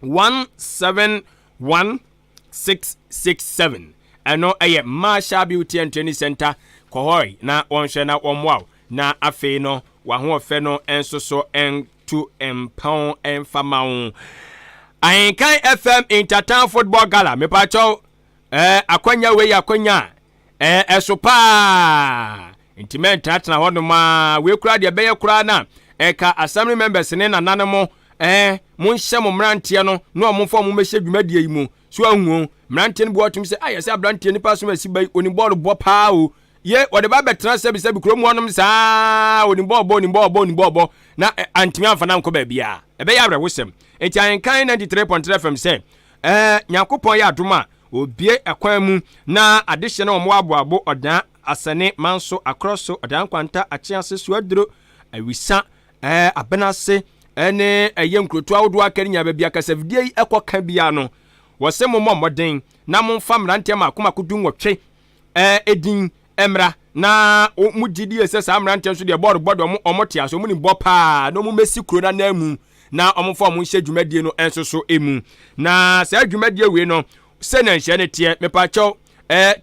171 667. Ɛno ɛyɛ Marshall Beauty and Training Center. Kɔhɔe na wɔnhwɛ na wɔmmoa wo na afei no w'ahoɔfɛ no nso so ntu mpɔn mfa ma wo. Ahenkan FM Intertown Football Gala, mepakyɛw, akwanya wei yɛ akwanya a ɛso paa, nti mɛntenatena hɔnom a wei koraa deɛ ɛbɛyɛ koraa na ɛka assembly members ne nananom, monhyɛ mo mmeranteɛ no na ɔmo mfa ɔmo mmɛhyɛ dwumadie yi mu so. Ahuo mmeranteɛ no bi wɔtum sɛ ayɛ sɛ aberanteɛ nipa so asi ba yi, onim bɔɔlo bɔ paa o, ye wɔde ba bɛtena sɛbisɛbi kurom hɔnom saa, onim bɔɔl bɔ, onim bɔɔl bɔ, onim bɔɔl bɔ na antumi amfa na nkɔ baabi a ɛbɛyɛ awerɛhosɛm. Nti Ahenkan 93.3 FM sɛ Nyankopɔn yɛ adom a obie ɛkwan mu na adehyɛ no wɔn aboabo Ɔdan, Asɛne, Manso, Akorɔ so, Ɔdan, Nkwanta, Akyease, Suaduro, Awisa, Abenase ɛne ɛyɛ nkurotoɔ ahodoɔ aka no nyinaa, baabi akasafidie yi ɛkɔ ka bia no, wɔsɛ mo mmɔ mmɔden na momfa mmeranteɛ mako mako 18 ɛdin mmra na mo gye die sɛ saa mmeranteɛ nso deɛ bɔɔlo bɔ deɛ ɔmo te ase, ɔmo nim bɔ paa, na ɔmo mmɛsi kuro no anan mu na ɔmo fa ɔmo nhyɛ dwumadie no nso so emu. Na saa dwumadie wei no, sɛ na nhyɛ no teɛ, mepakyɛw,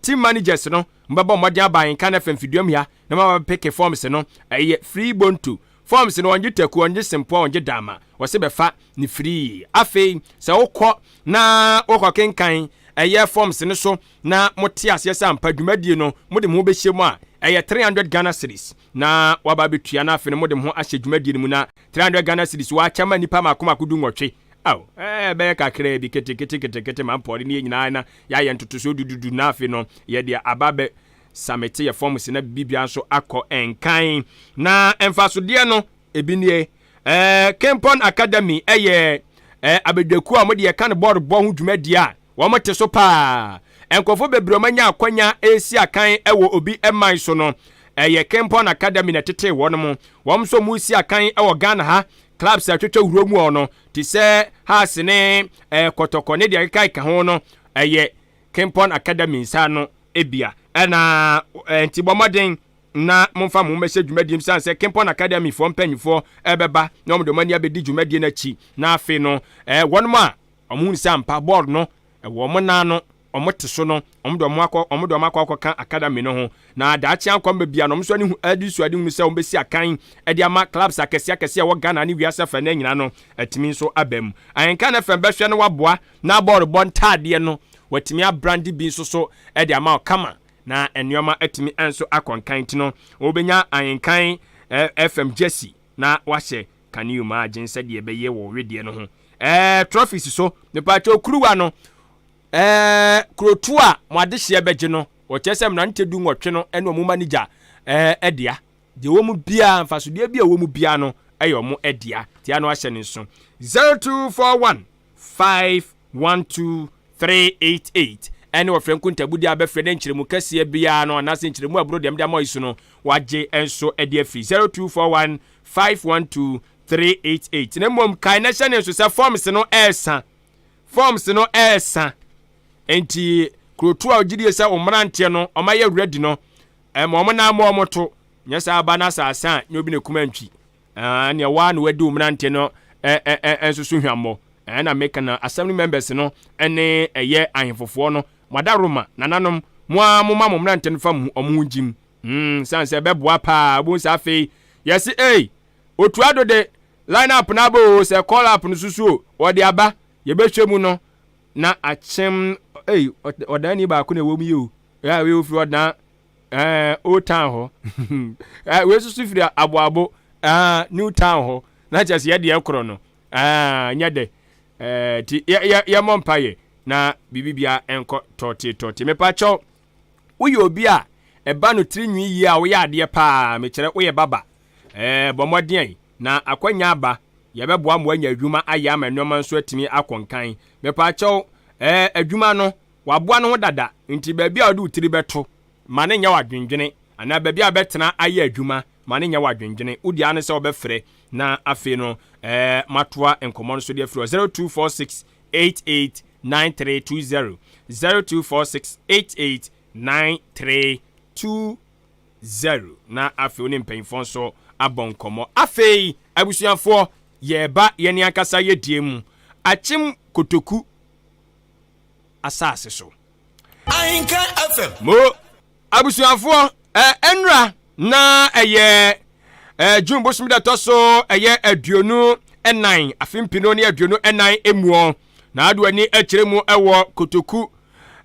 team managers no mbɛbɔ mmɔden aba Nka no fam fiduam ha na ma bɛpick forms no. Ɛyɛ free bonto. Forms no, ɔngye taku, ɔngye sempoa, ɔngye dama, wɔse bɛfa ne free. Afei sɛ wokɔ na wokɔ kenkan ɛyɛ forms no so na mote aseɛ sɛ ampa dwumadie no mode mo ho bɛhyɛ mu a, ɛyɛ 300 Ghana cedis na waba abɛtua. Na afei no mode mo ho ahyɛ dwumadie no mu na 300 Ghana cedis wɔakyɛ ma nnipa maako maako 18 aw, ɛbɛyɛ kakraa bi ketekete ketekete ma mpɔre ne yɛ nyinaa na yɛayɛ ntotosoɔ dududu. Na afei no yɛde aba bɛ submit yɛ forms na bibia nso akɔ nkan. Na mfasodeɛ no ebi nie: Kempon Academy ɛyɛ abadwakuo a wɔde yɛka no bɔɔlo bɔ ho dwumadie a wɔn te so paa. Nkurɔfoɔ bebree wɔn anya akwanya esi akan ɛwɔ obi man so no, ɛyɛ Kempon Academy na ɛtete wɔn mo. Wɔn nso wɔn si akan ɛwɔ Ghana ha, clubs a atwitwa wuro mu hɔ no te sɛ Hearts ne Kɔtɔkɔ ne deɛ ɛkeka ka ho no, ɛyɛ Kempon Academy nsa no ebia. Ɛna nti bɔ mmɔden na momfa mo mmɛhyɛ dwumadie mu sane sɛ Kempon Academy foɔ mpanyinfoɔ ɛbɛba na wɔn de wɔn ani abɛdi dwumadie no akyi. Na afei no wɔn a wɔn hu sɛ ampa bɔɔl no ɛwɔ wɔn nan no wɔn te so no, wɔn de wɔn akɔ akɔka academy no ho na daakye ankɔm baabi a na wɔn nso ani adi so ade hunu sɛ wɔn bɛsi akan de ama clubs akɛseɛ akɛseɛ a ɛwɔ Ghana ne wiase afa ne nyinaa no atumi nso aba mu. Ahenka no fɛn bɛhwɛ no waboa na bɔɔl bɔ ntaadeɛ no watumi abrand bi nso so de ama wo kama na nneɛma atumi nso akɔ nkan. Ti no wɔbɛnya Ahenkan FM jersey na wahyɛ. Can you imagine sɛdeɛ ɛbɛyɛ wɔ wedeɛ no ho? Trophies so, mepatwa kuruwa no, kurotu a mo adehyeɛ bɛgye no, wɔkyerɛ sɛ mmerante 18 no ɛne ɔmo manager ɛdea. Deɛ ɛwɔ mu biara, mfasodeɛ bi a ɛwɔ mu biara no ɛyɛ ɔmo ɛdea. Tia no ahyɛ ne nso 0241 512 388 ɛne wɔfrɛ nkontabudi a bɛfrɛ ne nkyerɛmu kɛseɛ biara no anaasɛ nkyerɛmu aburo deɛ mde ama yi so no wagye nso ɛde afiri 0241 512 388. Na mmom kae na hyɛ ne nso sɛ forms no ɛɛsa, forms no ɛɛsa, nti kurotu a ogyidie sɛ mmeranteɛ no ɔmayɛ ready no, ɛma ɔmo nan ma ɔmo to nyɛ saa aba no asase a nyɛ obi na kuma ntwi nea waa na wadi mmeranteɛ no nso so hwammɔ. Ɛna meka na assembly members no ɛne ɛyɛ ahemfofoɔ no, mo adaroma nananom, mo a mo ma mo mmeranteɛ no fa mu ɔmo ho gyim san sɛ ɛbɛboa paa. Obu nsa afei yɛsi ei otua do de line up n'aba o, sɛ call up no soso o, wɔde aba yɛbɛhwɛ mu no. Na akyem ei ɔdan ni baako na ɛwɔ mu yi o. Ɛɛ wei ofiri ɔdan ɛɛ old town hɔ. Ɛɛ wei nso so firi aboabo ɛɛ new town hɔ. Na kyerɛ sɛ yɛdeɛ korɔ no ɛɛ nyɛ dɛ. Ɛɛ ti yɛ yɛ yɛmmɔ mpaeɛ na biribi bia ɛnkɔ tɔɔtee tɔɔtee. Mepa kyɛw woyɛ obi a ɛba no tiri nwi yie a woyɛ adeɛ paa mekyerɛ woyɛ baba. Ɛɛ bɔ mmɔden na akwanya aba yɛbɛboa ma woanya adwuma ayɛ ama nneɛma nso atumi akɔ nkan. Mepa kyɛw ɛɛ adwuma no waboa no ho dada nti baabi a wode wo tiri bɛto ma ne nyɛ w'adwendwene anaa baabi a bɛtena ayɛ adwuma ma ne nyɛ w'adwendwene. Wodi ara ne sɛ wobɛfrɛ na afei no ɛɛ matoa nkɔmmɔ no so de afiri hɔ 0246 88 9320 0246 88 9320 na afei wo ne mpanyinfoɔ nso abɔ nkɔmmɔ. Afei abusuafoɔ yɛreba yɛne ankasa yɛdie mu akyem kotoku asase so. Ahenkan FM. Mo abusuafoɔ ɛnra na ɛyɛ June bosom da ɛtɔ so ɛyɛ 24 afe 2024 emuɔ na ado ani akyerɛ mu ɛwɔ kotoku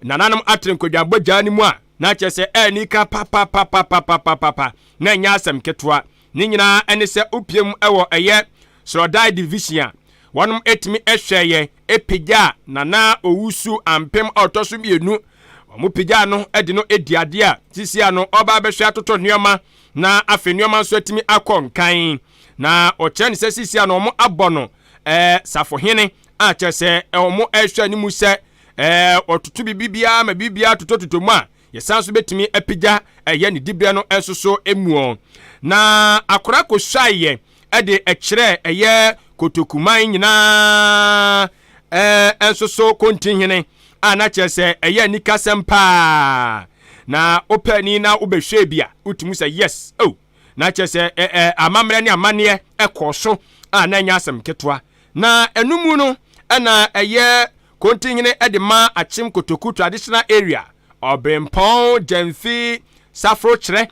nananom atere nkwadwabɔgyaa no mu a na kyerɛ sɛ ɛni ka papapapapapapa na ɛnyɛ asɛm ketewa. Ne nyinaa ɛne sɛ wopiem ɛwɔ ɛyɛ Sorodae division a wɔnom etumi ɛhwɛeɛ epagya Nana Owusu Ampem a ɔtɔ so mmienu. Wɔn pagya no de no edi adeɛ a sisi ano ɔba abɛhwɛ atoto nneɛma na afei nneɛma nso atumi akɔ nkan. Na ɔkyerɛ ne sɛ sisi ano wɔn abɔ no safohene a kyerɛ sɛ wɔn ɛhwɛ ne mu sɛ ɔtoto biribi biara ma biribi biara totototo mu a yɛsan so bɛtumi apagya ɛyɛ ne diberɛ no nso so muɔ. Na akora kɔsuaeɛ ɛde ɛkyerɛ ɛyɛ kotokuman nyinaa nso so kontinhene a na kyerɛ sɛ ɛyɛ anikasɛm paa. Na wopɛ ni na wobɛhwɛ bi a wotumi sɛ yes oh na kyerɛ sɛ amammerɛ ne amanneɛ ɛkɔɔ so a na ɛnyɛ asɛm ketewa. Na ɛno mu no ɛna ɛyɛ kontinhene ɛde ma akyem kotoku traditional area ɔbrempɔn gyamfi safro kyerɛ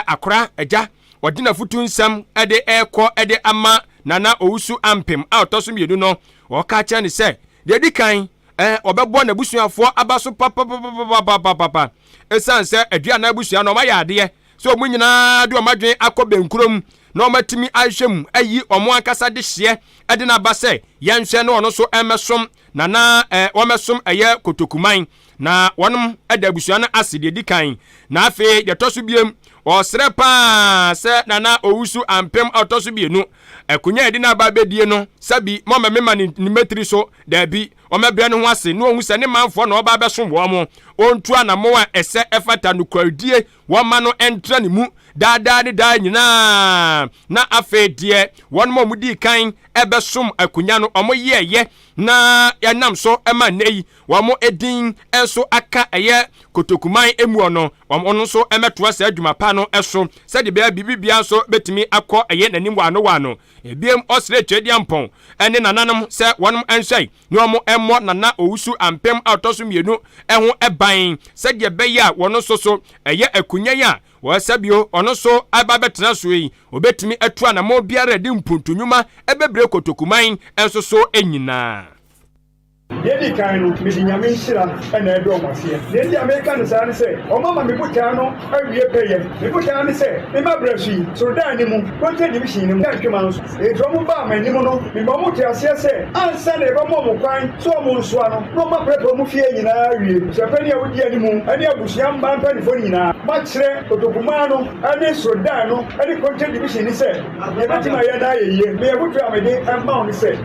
akora agya wɔde n'afutu nsɛm ɛde ɛkɔ ɛde ama Nana Owusu Ampem a ɔtɔ so mmienu no. Wɔka kyerɛ ne sɛ deɛ di kan ɔbɛbɔ n'abusuafoɔ aba so papapapapapapa ɛsiane sɛ aduana abusua no ɔmayɛ adeɛ sɛ ɔmo nyinaa de ɔmo adwene akɔ bɛnkurom na ɔmo atumi ahwɛ mu ayi ɔmo ankasa de hyeɛ ɛde n'aba sɛ yɛnhwɛ na ɔno nso ɛmɛsom nana wɔmɛsom ɛyɛ kotokuman na wɔnom ɛda abusua no ase deɛ di kan. Na afei deɛ ɛtɔ so biem ɔsrɛ paa sɛ Nana Owusu Ampem a ɔtɔ so mmienu akonnwa a yɛde n'aba bɛdie no sɛbi mɔmɛ mema ne mmatiri so daabi ɔmɛbrɛ ne ho ase na ɔhu sɛ ne manfoɔ na ɔba abɛsom wɔn mo ɔntu anammɔn a ɛsɛ ɛfata nokorɛdie wɔma no ɛntra ne mu daadaa ne daa nyinaa. Na afei deɛ wɔn a wɔdii kan ɛbɛsom akonnwa no wɔn yɛɛyɛ na yɛnam so ɛma nnɛ yi wɔn edin nso aka ɛyɛ kotokuman emu no wɔn nso ɛmɛtoa saa adwuma pa no ɛso sɛdeɛ bɛyɛ biribi bia nso bɛtumi akɔ ɛyɛ n'anim wano wano. Ebiem ɔsrɛ Tweduampɔn ɛne nananom sɛ wɔn nhwɛ na wɔn mmɔ Nana Owusu Ampem a ɔtɔ so mmienu ɛho ɛban sɛdeɛ bɛyɛ a wɔn nso so ɛyɛ akonnwa yi a wɔsɛ bio ɔno nso aba bɛtena so yi obɛtumi atu anammɔn biara de mpuntu nnwuma ɛbɛbrɛ kotokuman nso so nyinaa. Deɛ di kan no, mede Nyame nhyira ɛna ɛdɔ ɔmo aseɛ. Deɛ nti a meka no saa ne sɛ ɔma ma me botaa no awie pɛyɛ. Me botaa ne sɛ mema brɛ so yi sorodan ne mu Konte division ne mu ntwema nso. Enti ɔmo baa m'anim no, mema ɔmo te aseɛ sɛ ansa na yɛbɛma ɔmo kwan sɛ ɔmo nsoa no na ɔma prɛprɛ ɔmo fie nyinaa awie. Abusuapanin a wodi anim ne abusua mmaa mpanimfoɔ no nyinaa makyerɛ kotokumaa no ne sorodan no ne Konte division ne sɛ yɛbɛtumi ayɛ na ayɛ yie. Meyɛ foto a mede ɛma wo ne sɛ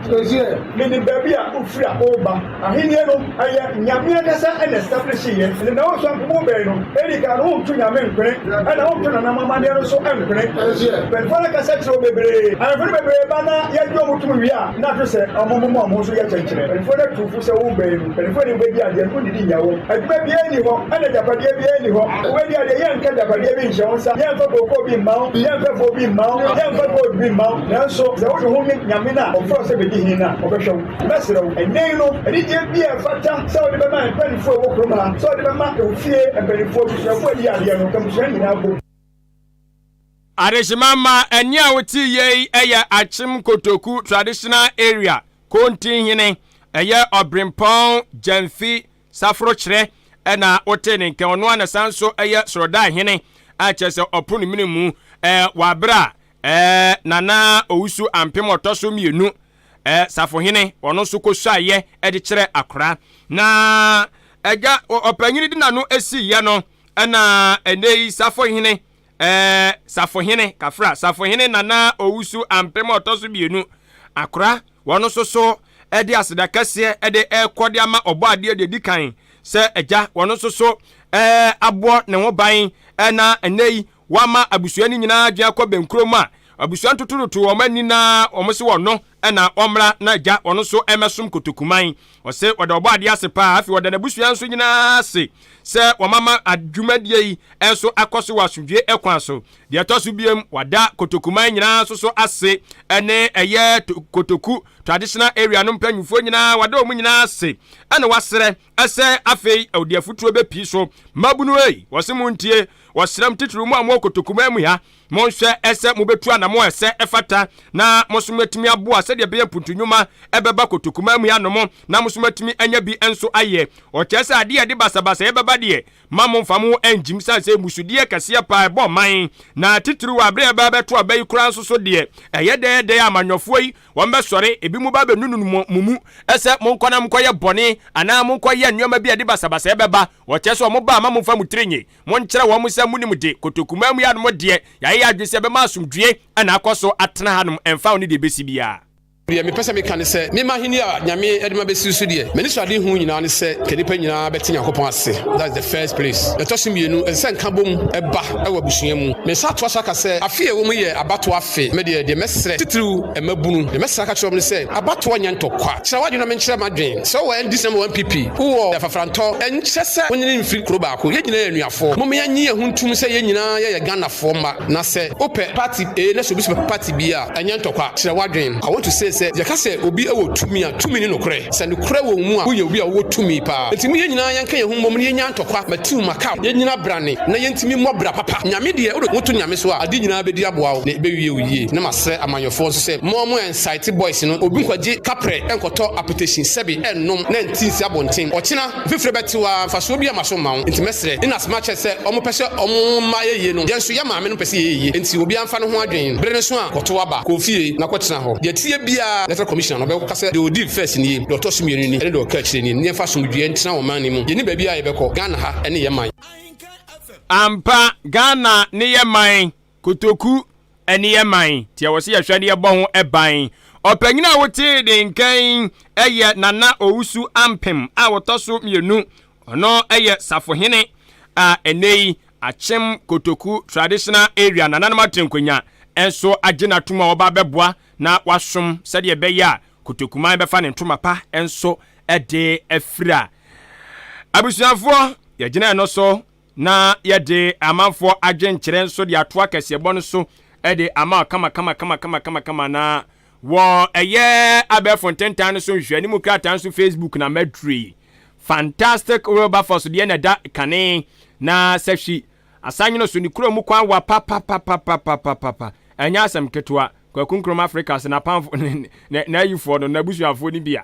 menim baabi a wofiri a woba. Ahenni no ɛyɛ Nyame ankasa ɛna establish yɛ. Ɛnna na wɔn nso mpomo bɛn no edi kan no wonto Nyame nkwene ɛna wonto nanam amanneɛ no nso nkwene. Mpanyinfoɔ no kasa kyerɛ wo bebree. Ahemfo no bebree ba na yɛgye wɔn tom wie a na ato sɛ wɔn moma wɔn nso yɛ kyɛnkyerɛ. Mpanyinfoɔ no atu fo sɛ wo bɛn no mpanyinfoɔ ne wobɛdi adeɛ no wonnidi nnya wɔn. Adwuma biara nni hɔ ɛna agyapadeɛ biara nni hɔ. Wobɛdi adeɛ yɛnka agyapadeɛ bi nhyɛ wo nsa, yɛmfa kookoo bi mma wo, yɛmfa afuo bi mma wo, yɛmfa gold bi mma wo. Nanso sɛ wode ho ne Nyame no a ɔfrɛ wo sɛ bɛdi hene no a, ɔbɛhwɛ wo. Mɛsrɛ wo, ɛnnɛ yi no, anigyeɛ bi a ɛfata sɛ wode bɛma mpanimfoɔ a ɛwɔ kurom ha, sɛ wode bɛma ofie mpanimfoɔ, abusuafoɔ a ɛdi adeɛ no, ka mmusua nyinaa bom. Adehyema ma ɛne a wote yei ɛyɛ Akyem Kotoku traditional area Kontinhene. Ɛyɛ Ɔbrempɔn Gyamfi Saforokyerɛ na wotee ne nka. Ɔno ara na san nso yɛ Sorodae hene a kyerɛ sɛ ɔpo ne mene mu wɔ abere a Nana Owusu Ampem ɔtɔ so mmienu Safohene ɔno nso kɔsuaeɛ de kyerɛ akora. Na agya ɔpanyini de n'ano siiɛ no na ɛnɛ yi Safohene Ɛɛ, Safohene, Kafra, Safohene Nana Owusu Ampem a ɔtɔ so mmienu, Akora, wɔn nso so de aseda kɛseɛ de rekɔ de ama Ɔbɔadeɛ deɛ ɛdi kan sɛ Agya, wɔn nso so aboɔ ne ho ban na ɛnnɛ yi wama abusua no nyinaa adwene akɔ bɛnkuro mu a abusua ntotototo wɔn ani na wɔn se wɔn no na ɔmmra na Agya ɔno nso mmɛsom Kotokuman. Ɔse ɔda Ɔbɔadeɛ ase paa. Afei ɔda n'abusua nso nyinaa ase sɛ wɔama dwumadie yi nso akɔ so wɔ asomdwie kwan so. Deɛ ɛtɔ so biom, wada Kotokuman nyinaa nso so ase ɛne ɛyɛ Kotoku Traditional Area no mpanyinfoɔ nyinaa, wada wɔn nyinaa ase ɛna wasrɛ sɛ afei ɔde afutuo bɛpii so. Mmabunu ei, wɔse montie, wɔsrɛ mo titiriw mo a mowɔ Kotokuman mu ha, Monhwɛ sɛ mubetu anammɔn a ɛsɛ ɛfata na mo nso moatumi aboa sɛdeɛ ɛbɛyɛ mpuntu nnwuma bɛba kotokuman mu anom na mo nso moatumi anya bi nso ayɛ. Ɔkyerɛ sɛ adeɛ a ɛde basabasayɛ bɛba deɛ, mma momfa mo ho nngyim sane sɛ mmusudeɛ kɛseɛ paa ɛbɔ ɔman na titiriw wɔ aberɛ a ɛbɛba abɛto aba yi koraa nso so deɛ, ɛyɛ dɛɛdɛɛ a amanyɔfoɔ yi wɔbɛsɔre, ebinom ba abɛnununu mo mu sɛ monkɔ na monkɔyɛ bɔne anaa monkɔyɛ nneɛma bi a ɛde basabasayɛ bɛba. Ɔkyerɛ sɛ wɔba a mma momfa mo tiri nnye. Monkyerɛ wɔn sɛ monim de, kotokumaa mu yi anom deɛ, yɛayɛ yɛn adwene sɛ yɛbɛma asomdwoeɛ na akɔ so atena hanom ɛmfa ho ne deɛ ɛbɛsi biara. Deɛ mepɛ sɛ meka ne sɛ, me m'ahennie a Nyame de ma bɛsi so deɛ, m'anisoadehu nyinaa ne sɛ nka nnipa nyinaa bɛte Nyankopɔn ase, that's the first place. Deɛ ɛtɔ so mmienu, ɛsɛ sɛ nkabom ba wɔ abusua mu. Mesan toa so aka sɛ, afe a yɛwɔ mu yi yɛ abatoɔ afe. Me deɛ, deɛ mɛsrɛ, titiriw mmabunu, deɛ mɛsrɛ aka akyerɛ wɔn ne sɛ, abatoɔ nyɛ ntɔkwa. Kyerɛ w'adwene na menkyerɛ m'adwene. Sɛ wowɔ NDC na mewɔ NPP, wowɔ Afafrantɔ, ɛnkyerɛ sɛ wo ne no mfiri kuro baako. Yɛn nyinaa yɛ anuafoɔ. Momma yɛnnye yɛn ho ntom sɛ yɛn nyinaa yɛyɛ Ghanafoɔ mma. Na sɛ wopɛ party A na sɛ obi nso pɛ party B a, ɛnyɛ ntɔkwa. Kyerɛ w'adwene. I want to say sɛ yɛka sɛ obi wɔ tumi a, tumi ne nokorɛ. Sɛ nokorɛ wɔ wo mu a, woyɛ obi a wowɔ tumi paa. Enti mo yɛn nyinaa yɛnka yɛn ho mmom na yɛnnya ntɔkwa. Matiw, makaw, yɛnnyina brane na yɛntumi mmɔ bra papa. Nyame deɛ, wode wo ho to Nyame so a, ade nyinaa bɛdi aboa wo na ɛbɛwie wo yie. Na masrɛ amanyɔfoɔ nso sɛ, mo a mo Cite boys no obi nkɔgye kaprɛ nkɔtɔ apetehyin sɛbe ɛnnom na nti nsi abonten ɔkyena mfifire bɛtew aa mfasoɔ biaa mmaso mma wo nti mɛsrɛ in as much as sɛ ɔmo pɛ sɛ ɔmo mma yɛ yie no yɛn nso yɛ maame no pɛ sɛ yɛyɛ yie nti obiaa mfa ne ho adwen bere no so a kɔtow aba kɔ ofie na kɔtena hɔ deɛ ɛteɛ biaa electoral commissioner no ɔbɛka sɛ deɛ ɔdii first nie deɛ ɔtɔ so mmienu ni ɛne deɛ ɔka akyire nie ne yɛmfa asomdwoeɛ ntena ɔman no mu yɛnni baabiaa yɛbɛkɔ Ghana ha ɛne yɛ man. Ampa Ghana ne yɛ man. Kotoku ne yɛ man nti ɛwɔ sɛ yɛhwɛ ne yɛbɔ ho ban. Ɔpanyin a wotee ne nka yi yɛ Nana Owusu Ampem a ɔtɔ so mmienu. Ɔno yɛ safohene a ɛnnɛ yi Akyem Kotoku Traditional Area Nananom Atrenkonya nso agye no atom a ɔba abɛboa na wasom sɛdeɛ ɛbɛyɛ a Kotokuman bɛfa ne ntoma pa nso de afira. Abusuafoɔ, yɛgyina ɛno so Na yɛde amanfoɔ adwenkyerɛ nso de ato akɛseɛbɔ no so de ama kama kama kama kama kama kama na wɔ ɛyɛ abɛɛfo ntentan no so nhwehwɛanimu krataa nso Facebook na maduru yi. Fantastic Wilberforce deɛ na ɛda kane na sɛhwi asanwono so ne kuro mu kwan wa papapapapapapa ɛnyɛ asɛm ketewa. Kwaku Nkrumah Africa sɛ n'apamfo n'ayifoɔ no n'abusuafoɔ no bi a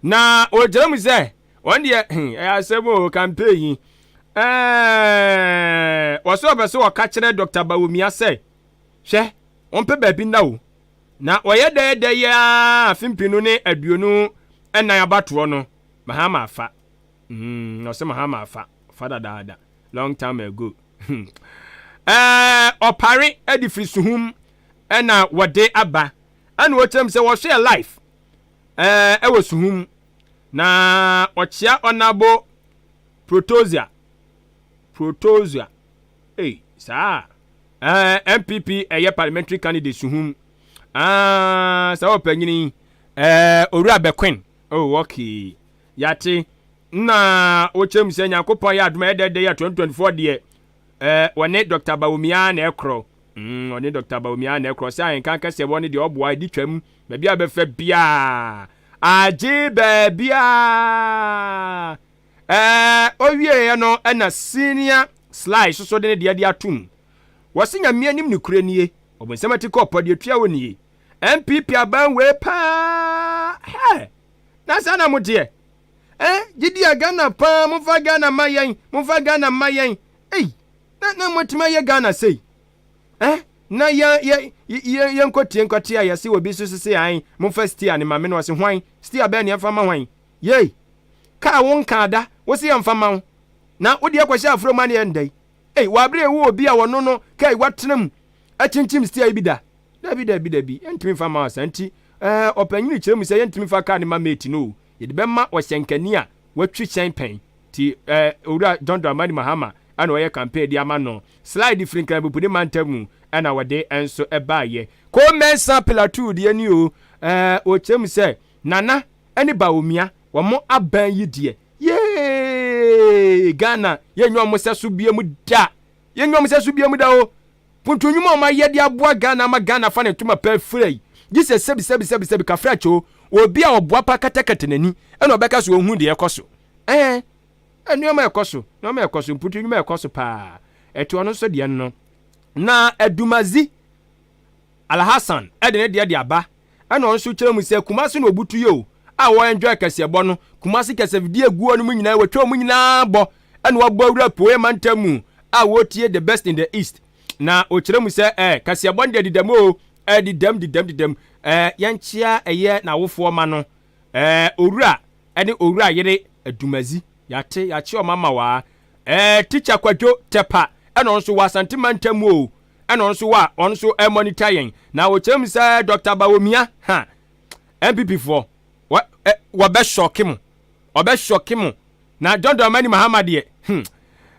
na ɔgyina mu sɛ Wɔn deɛ hmm, ɛyɛ asɛm o, campaign yi. Ɛɛ, wɔsɛ ɔpɛ sɛ wɔka kyerɛ Dr. Bawumia sɛ, hwɛ, wɔmpɛ baabi nna o. Na wɔyɛ dɛɛdɛ yi ara afe mpenu ne 24 abatoɔ no, Mahama afa. Mm, ɔsɛ Mahama afa, fa dadaada, long time ago. Hmm. Ɛɛ, ɔpare de firi suhum ɛna wɔde aba. Ɛna wɔkyerɛ mu sɛ wɔhwɛ life ɛɛ ɛwɔ suhum. Na ɔkyea ɔnabo Protosia Protosia ei saa ɛɛ NPP ɛyɛ parliamentary candidate suhum ah saa ɔpanyini ɛɛ owura Bɛkwen oh okay yate na wokyerɛ mu sɛ Nyankopɔn yɛ adom ɛyɛ dɛdɛ yɛ 2024 deɛ ɛɛ wɔne Dr. Bawumia na ɛkorɔ mm ɔne Dr. Bawumia na ɛkorɔ sɛ ahenka kɛseɛ wɔ ne deɛ ɔboa ɛdi twam baabi a bɛfɛ biaa Agye baabiara. Ɛɛ, ɔwieeɛ no na Senior Sly soso de ne deɛ de atom. Wɔse Nyame anim nokorɛ nie, ɔbonsam atikɔ ɔpɔ deɛ tua wɔ nie. NPP aban wei paa, hɛ! Na saa na moteɛ? Eh, gyidi a Ghana paa, momfa Ghana mma yɛn, momfa Ghana mma yɛn. Ei, na, na moatumi ayɛ Ghana sei? Eh, na yɛ, yɛ, yɛ, yɛnkɔtie nkɔte a yɛse obi so sese an, momfa stia ne ma me no, ɔse hwan? Stia bɛɛ ne yɛmfa ma hwan? Yei, kaa wo nkaa da, wo se yɛmfa ma wo. Na wode akɔhyɛ afuro mu a ne yɛ ndɛn? Ei, wɔ abere a ɛwɔ obi a ɔno no kaa yi watena mu akyinkyim stia yi bi da. Dabi, dabi, dabi, yɛntumi mfa mma wo saa nti, ɛɛ, ɔpanyin kyerɛ mu sɛ yɛntumi mfa kaa no mma mate no o, yɛde bɛma ɔhyɛnkani a watwi hyɛn pɛn. Nti, ɛɛ, Owura John Dramani Mahama ɛna ɔyɛ campaign de ama no. Slide firi Nkranpopuni mantam mu ɛna wɔde nso ɛbaeɛ. Ko Mensah Plateau deɛ ni o, ɛɛ, ɔkyerɛ mu sɛ Nana ɛne Bawumia wɔn aban yi deɛ, yee, Ghana yɛnyɛ wɔn sɛso biam da, yɛnyɛ wɔn sɛso biam da o. Ponto nnwuma a wɔayɛ de aboa Ghana ama Ghana afa ne ntoma pa afira yi, gye sɛ sɛbi sɛbi sɛbi sɛbi kafra kyɛ o, obi a ɔboa pa katakata n'ani ɛna ɔbɛka sɛ ɔnhu deɛ ɛkɔ so. Ɛɛ, nneɛma ɛkɔ so, nneɛma ɛkɔ so, mpuntu nnwuma ɛkɔ so paa. Ɛte ɔno nso deɛ no. Na Adumazi Alhassan ɛde ne deɛ de aba, ɛna ɔno nso kyerɛ mu sɛ Kumasi na ɔbutu yɛ o, a wɔ enjoy kɛseɛbɔ no, Kumasi kɛsɛfidie egu hɔ no mu nyinaa, wɔatwa wɔn nyinaa bɔ, ɛna wɔabɔ awura Apueɛ mantam mu a wɔretie The Best in the East. Na ɔkyerɛ mu sɛ ɛ kaseɛbɔ no deɛ dedam o, ɛ dedam dedam dedam. Ɛ yɛnkyea ɛyɛ n'awofoɔ ma no, ɛ owura ɛne owura yere Adumazi, yɛate yɛakye wɔn ama waa. Ɛ Tikya Kwadwo Tɛpa ɛna ɔno nso wɔ Asante mantam mu o, ɛna ɔno nso wɔ a ɔno nso ɛmɔnita yɛn. Na ɔkyerɛ mu sɛ Dr. Bawumia, ha, NPP foɔ, wɔ ɛ wɔbɛ shɔke mo, wɔbɛ shɔke mo. Na John Dramani Mahama deɛ, hmm,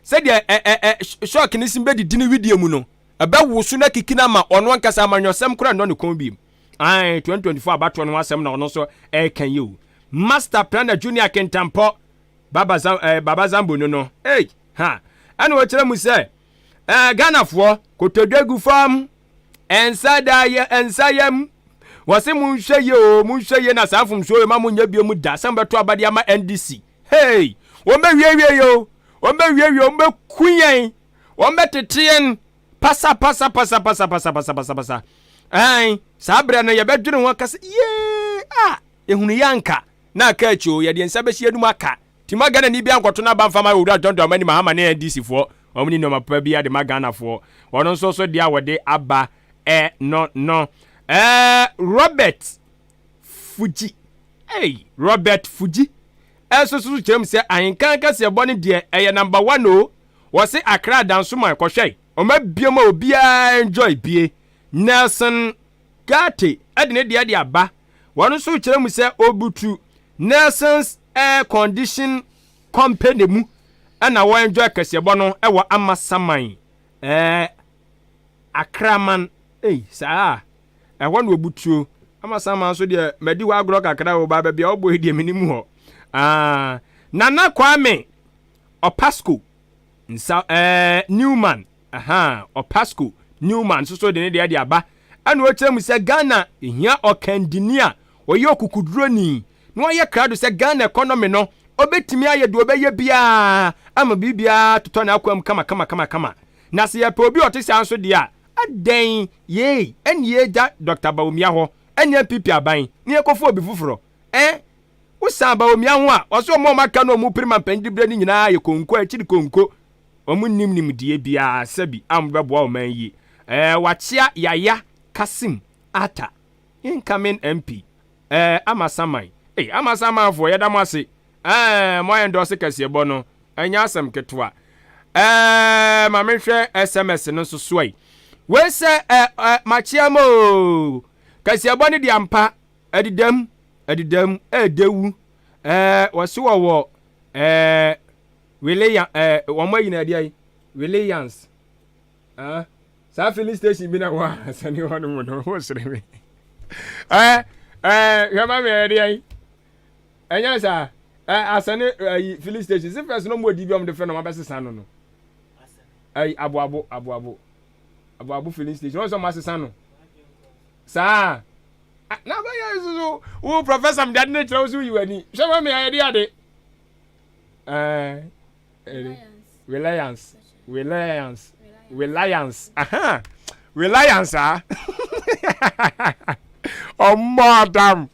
sɛdeɛ ɛ ɛ ɛ shock ne sin bɛdidi ne widie mu no, ɛbɛwoso na kiki no ama ɔno ankasa amanyɔsɛm koraa nnɔ ne kɔn biem. Ae, 2024 abatoɔ no ho asɛm na ɔno nso ɛreka yi o. Master Planner Junior Kintampɔ, Baba, Zam, eh, Baba Zambo no no, ei, ha, ɛna ɔkyerɛ mu sɛ, eh, Ghanafoɔ, kotodwe gu fam, Ɛnsa da yɛ ɛnsa yam. Wɔse monhwɛ yie oo, monhwɛ yie na saa mfomsoɔ wei ma monyɛ bio mu da sɛ mobɛto aba de ama NDC. Hey! Wɔn bɛwiewie yɛ o, wɔn bɛwiewie, wɔn bɛku yɛn, wɔn bɛtete yɛn pasa pasa pasa pasa pasa pasa pasa pasa. Ɛn, saa berɛ no yɛbɛdwene ho aka sɛ yee a, ehunu yɛ anka na aka akyi o, yɛde yɛn nsa bɛsi yɛn anum aka. Nti ma Ghanani biara nkɔto n'aba mfa ma Owura John Dramani Mahama ne NDC foɔ. Wɔn ni nneɛma papa biara de ma Ghana foɔ. Wɔn nso so deɛ a wɔde aba ɛ no no. Ɛɛ Robert Fuji. Hey, Robert Fuji. Ɛso so kyerɛ mu sɛ ahenkan kaseɛbɔ no deɛ ɛyɛ number one o. Wɔse Accra Dansoman kɔhwɛ. Wɔn abie mu a obiara enjoy bie. Nelson Gate de ne deɛ de aba. Wɔn nso kyerɛ mu sɛ obutu Nelson's Air Condition Company mu na wɔ enjoy kɛseɛbɔ no wɔ Amasaman ɛɛ Akraman ei saa ɛhɔ na obutuo. Amasaman nso deɛ madi hɔ agorɔ kakra o ba baabi a wɔbɔ yi deɛ menim hɔ. Ah, Nana Kwame Opasco nsa ɛɛ Newman Ahaa, Opasco Newman nso so de ne deɛ de aba ɛna ɔkyerɛ mu sɛ Ghana hia ɔkandini a ɔyɛ ɔkukuduroni na wayɛ krado sɛ Ghana economy no ɔbɛtumi ayɛ deɛ ɔbɛyɛ biara ama biribiara atotɔ n'akwan mu kama kama kama kama. Na sɛ yɛpɛ obi a ɔte saa nso deɛ a, adɛn yei ɛne yɛgya Dɔkta Bawumia hɔ ɛne NPP aban na yɛkɔfa obi foforɔ eh? Wosan Bawumia ho a, ɔse wɔn a wɔaka no a wɔpere mampanyin diberɛ no nyinaa yɛ konko akyiri konko. Wɔn nnim nimdeɛ biara sɛbi a wɔn bɛboa ɔman yi. Ɛɛ wakyea Yaya Kassim Atta, incoming MP. Ɛɛ Amasaman. Ei Amasaman foɔ yɛda mo ase. Ɛɛ mo ayɛ ndɔɔse kɛseɛbɔ no ɛnyɛ asɛm ketewa. Ɛɛ ma menhwɛ SMS no nso so ai. Wei sɛ ɛ ɛ makyea mo oo. Kɛseɛbɔ no deɛ ampa ɛdedam ɛdedam ɛɛdɛwu. Ɛɛ wɔse wɔwɔ ɛɛ Reliance ɛɛ wɔn ayi na ɛde ayi Reliance ah saa filling station bi na wɔ asɛne hɔ no mu no ho sere me ɛɛ ɛɛ hwɛ ma mi ɛde ayi ɛnyɛ saa ɛɛ asɛne ɛyi filling station si fɛs no mu odi bi wɔn de fɛ na wɔn abɛsesa no no ɛyi aboabo aboabo aboabo filling station wɔn sɛ wɔn asesa no saa na bɛyɛ soso wo professor mi de ade ne kyerɛ wo so yi w'ani hwɛ ma mi ɛde ade. Eh, eh, reliance, reliance, reliance. Aha, reliance ah. Ɔmmɔ adam.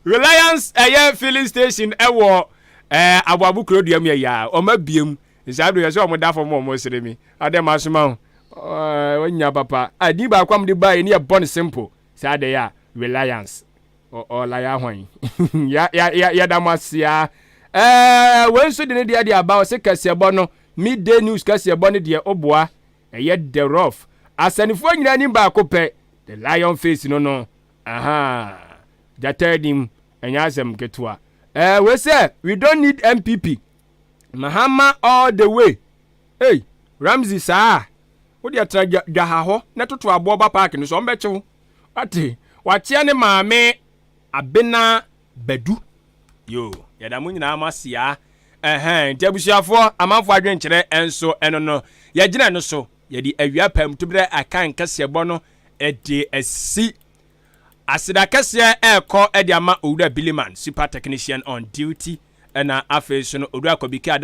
Reliance ɛyɛ filling station ɛwɔ ɛɛ Aboabo kuro dua mu yɛ yaa ɔmo abiem nsaa do yɛ sɛ ɔmo da fam ɔmo sere mi adɛ ma asoma ho ɛɛ wɔnya papa a din baako a mo de ba yɛ ne yɛ bɔ ne simple saa de yɛ a Reliance ɔla yɛ ahwan ya ya ya yɛda mo aseɛ. Wei nso de ne deɛ de aba, ɔsɛ kɛseɛbɔ no, Midday News kɛseɛbɔ no deɛ, ɔboa ɛyɛ the rough asanifoɔ nyinaa anim baako pɛ, the lion face no. Aha gyata anim ɛnyɛ asɛm ketewa. Wei sɛ we don't need NPP, Mahama all the way. Hey Ramsey, saa wode atena dwaha hɔ na toto aboɔ ba park no so, ɔmbɛkyew wate. Wakyea ne maame Abena Badu yo. Yɛda mo nyinaa mo asia. Ɛhɛn, nti abusuafoɔ, amanfoɔ adwenkyerɛ nso ɛno no yɛgyina no so, yɛde awia pam toberɛ akan kɛseɛbɔ no ɛde asi. Aseda kɛseɛ ɛrekɔ ɛde ama Owura Billyman, super technician on duty, ɛna afei so no Owura Kɔbiki.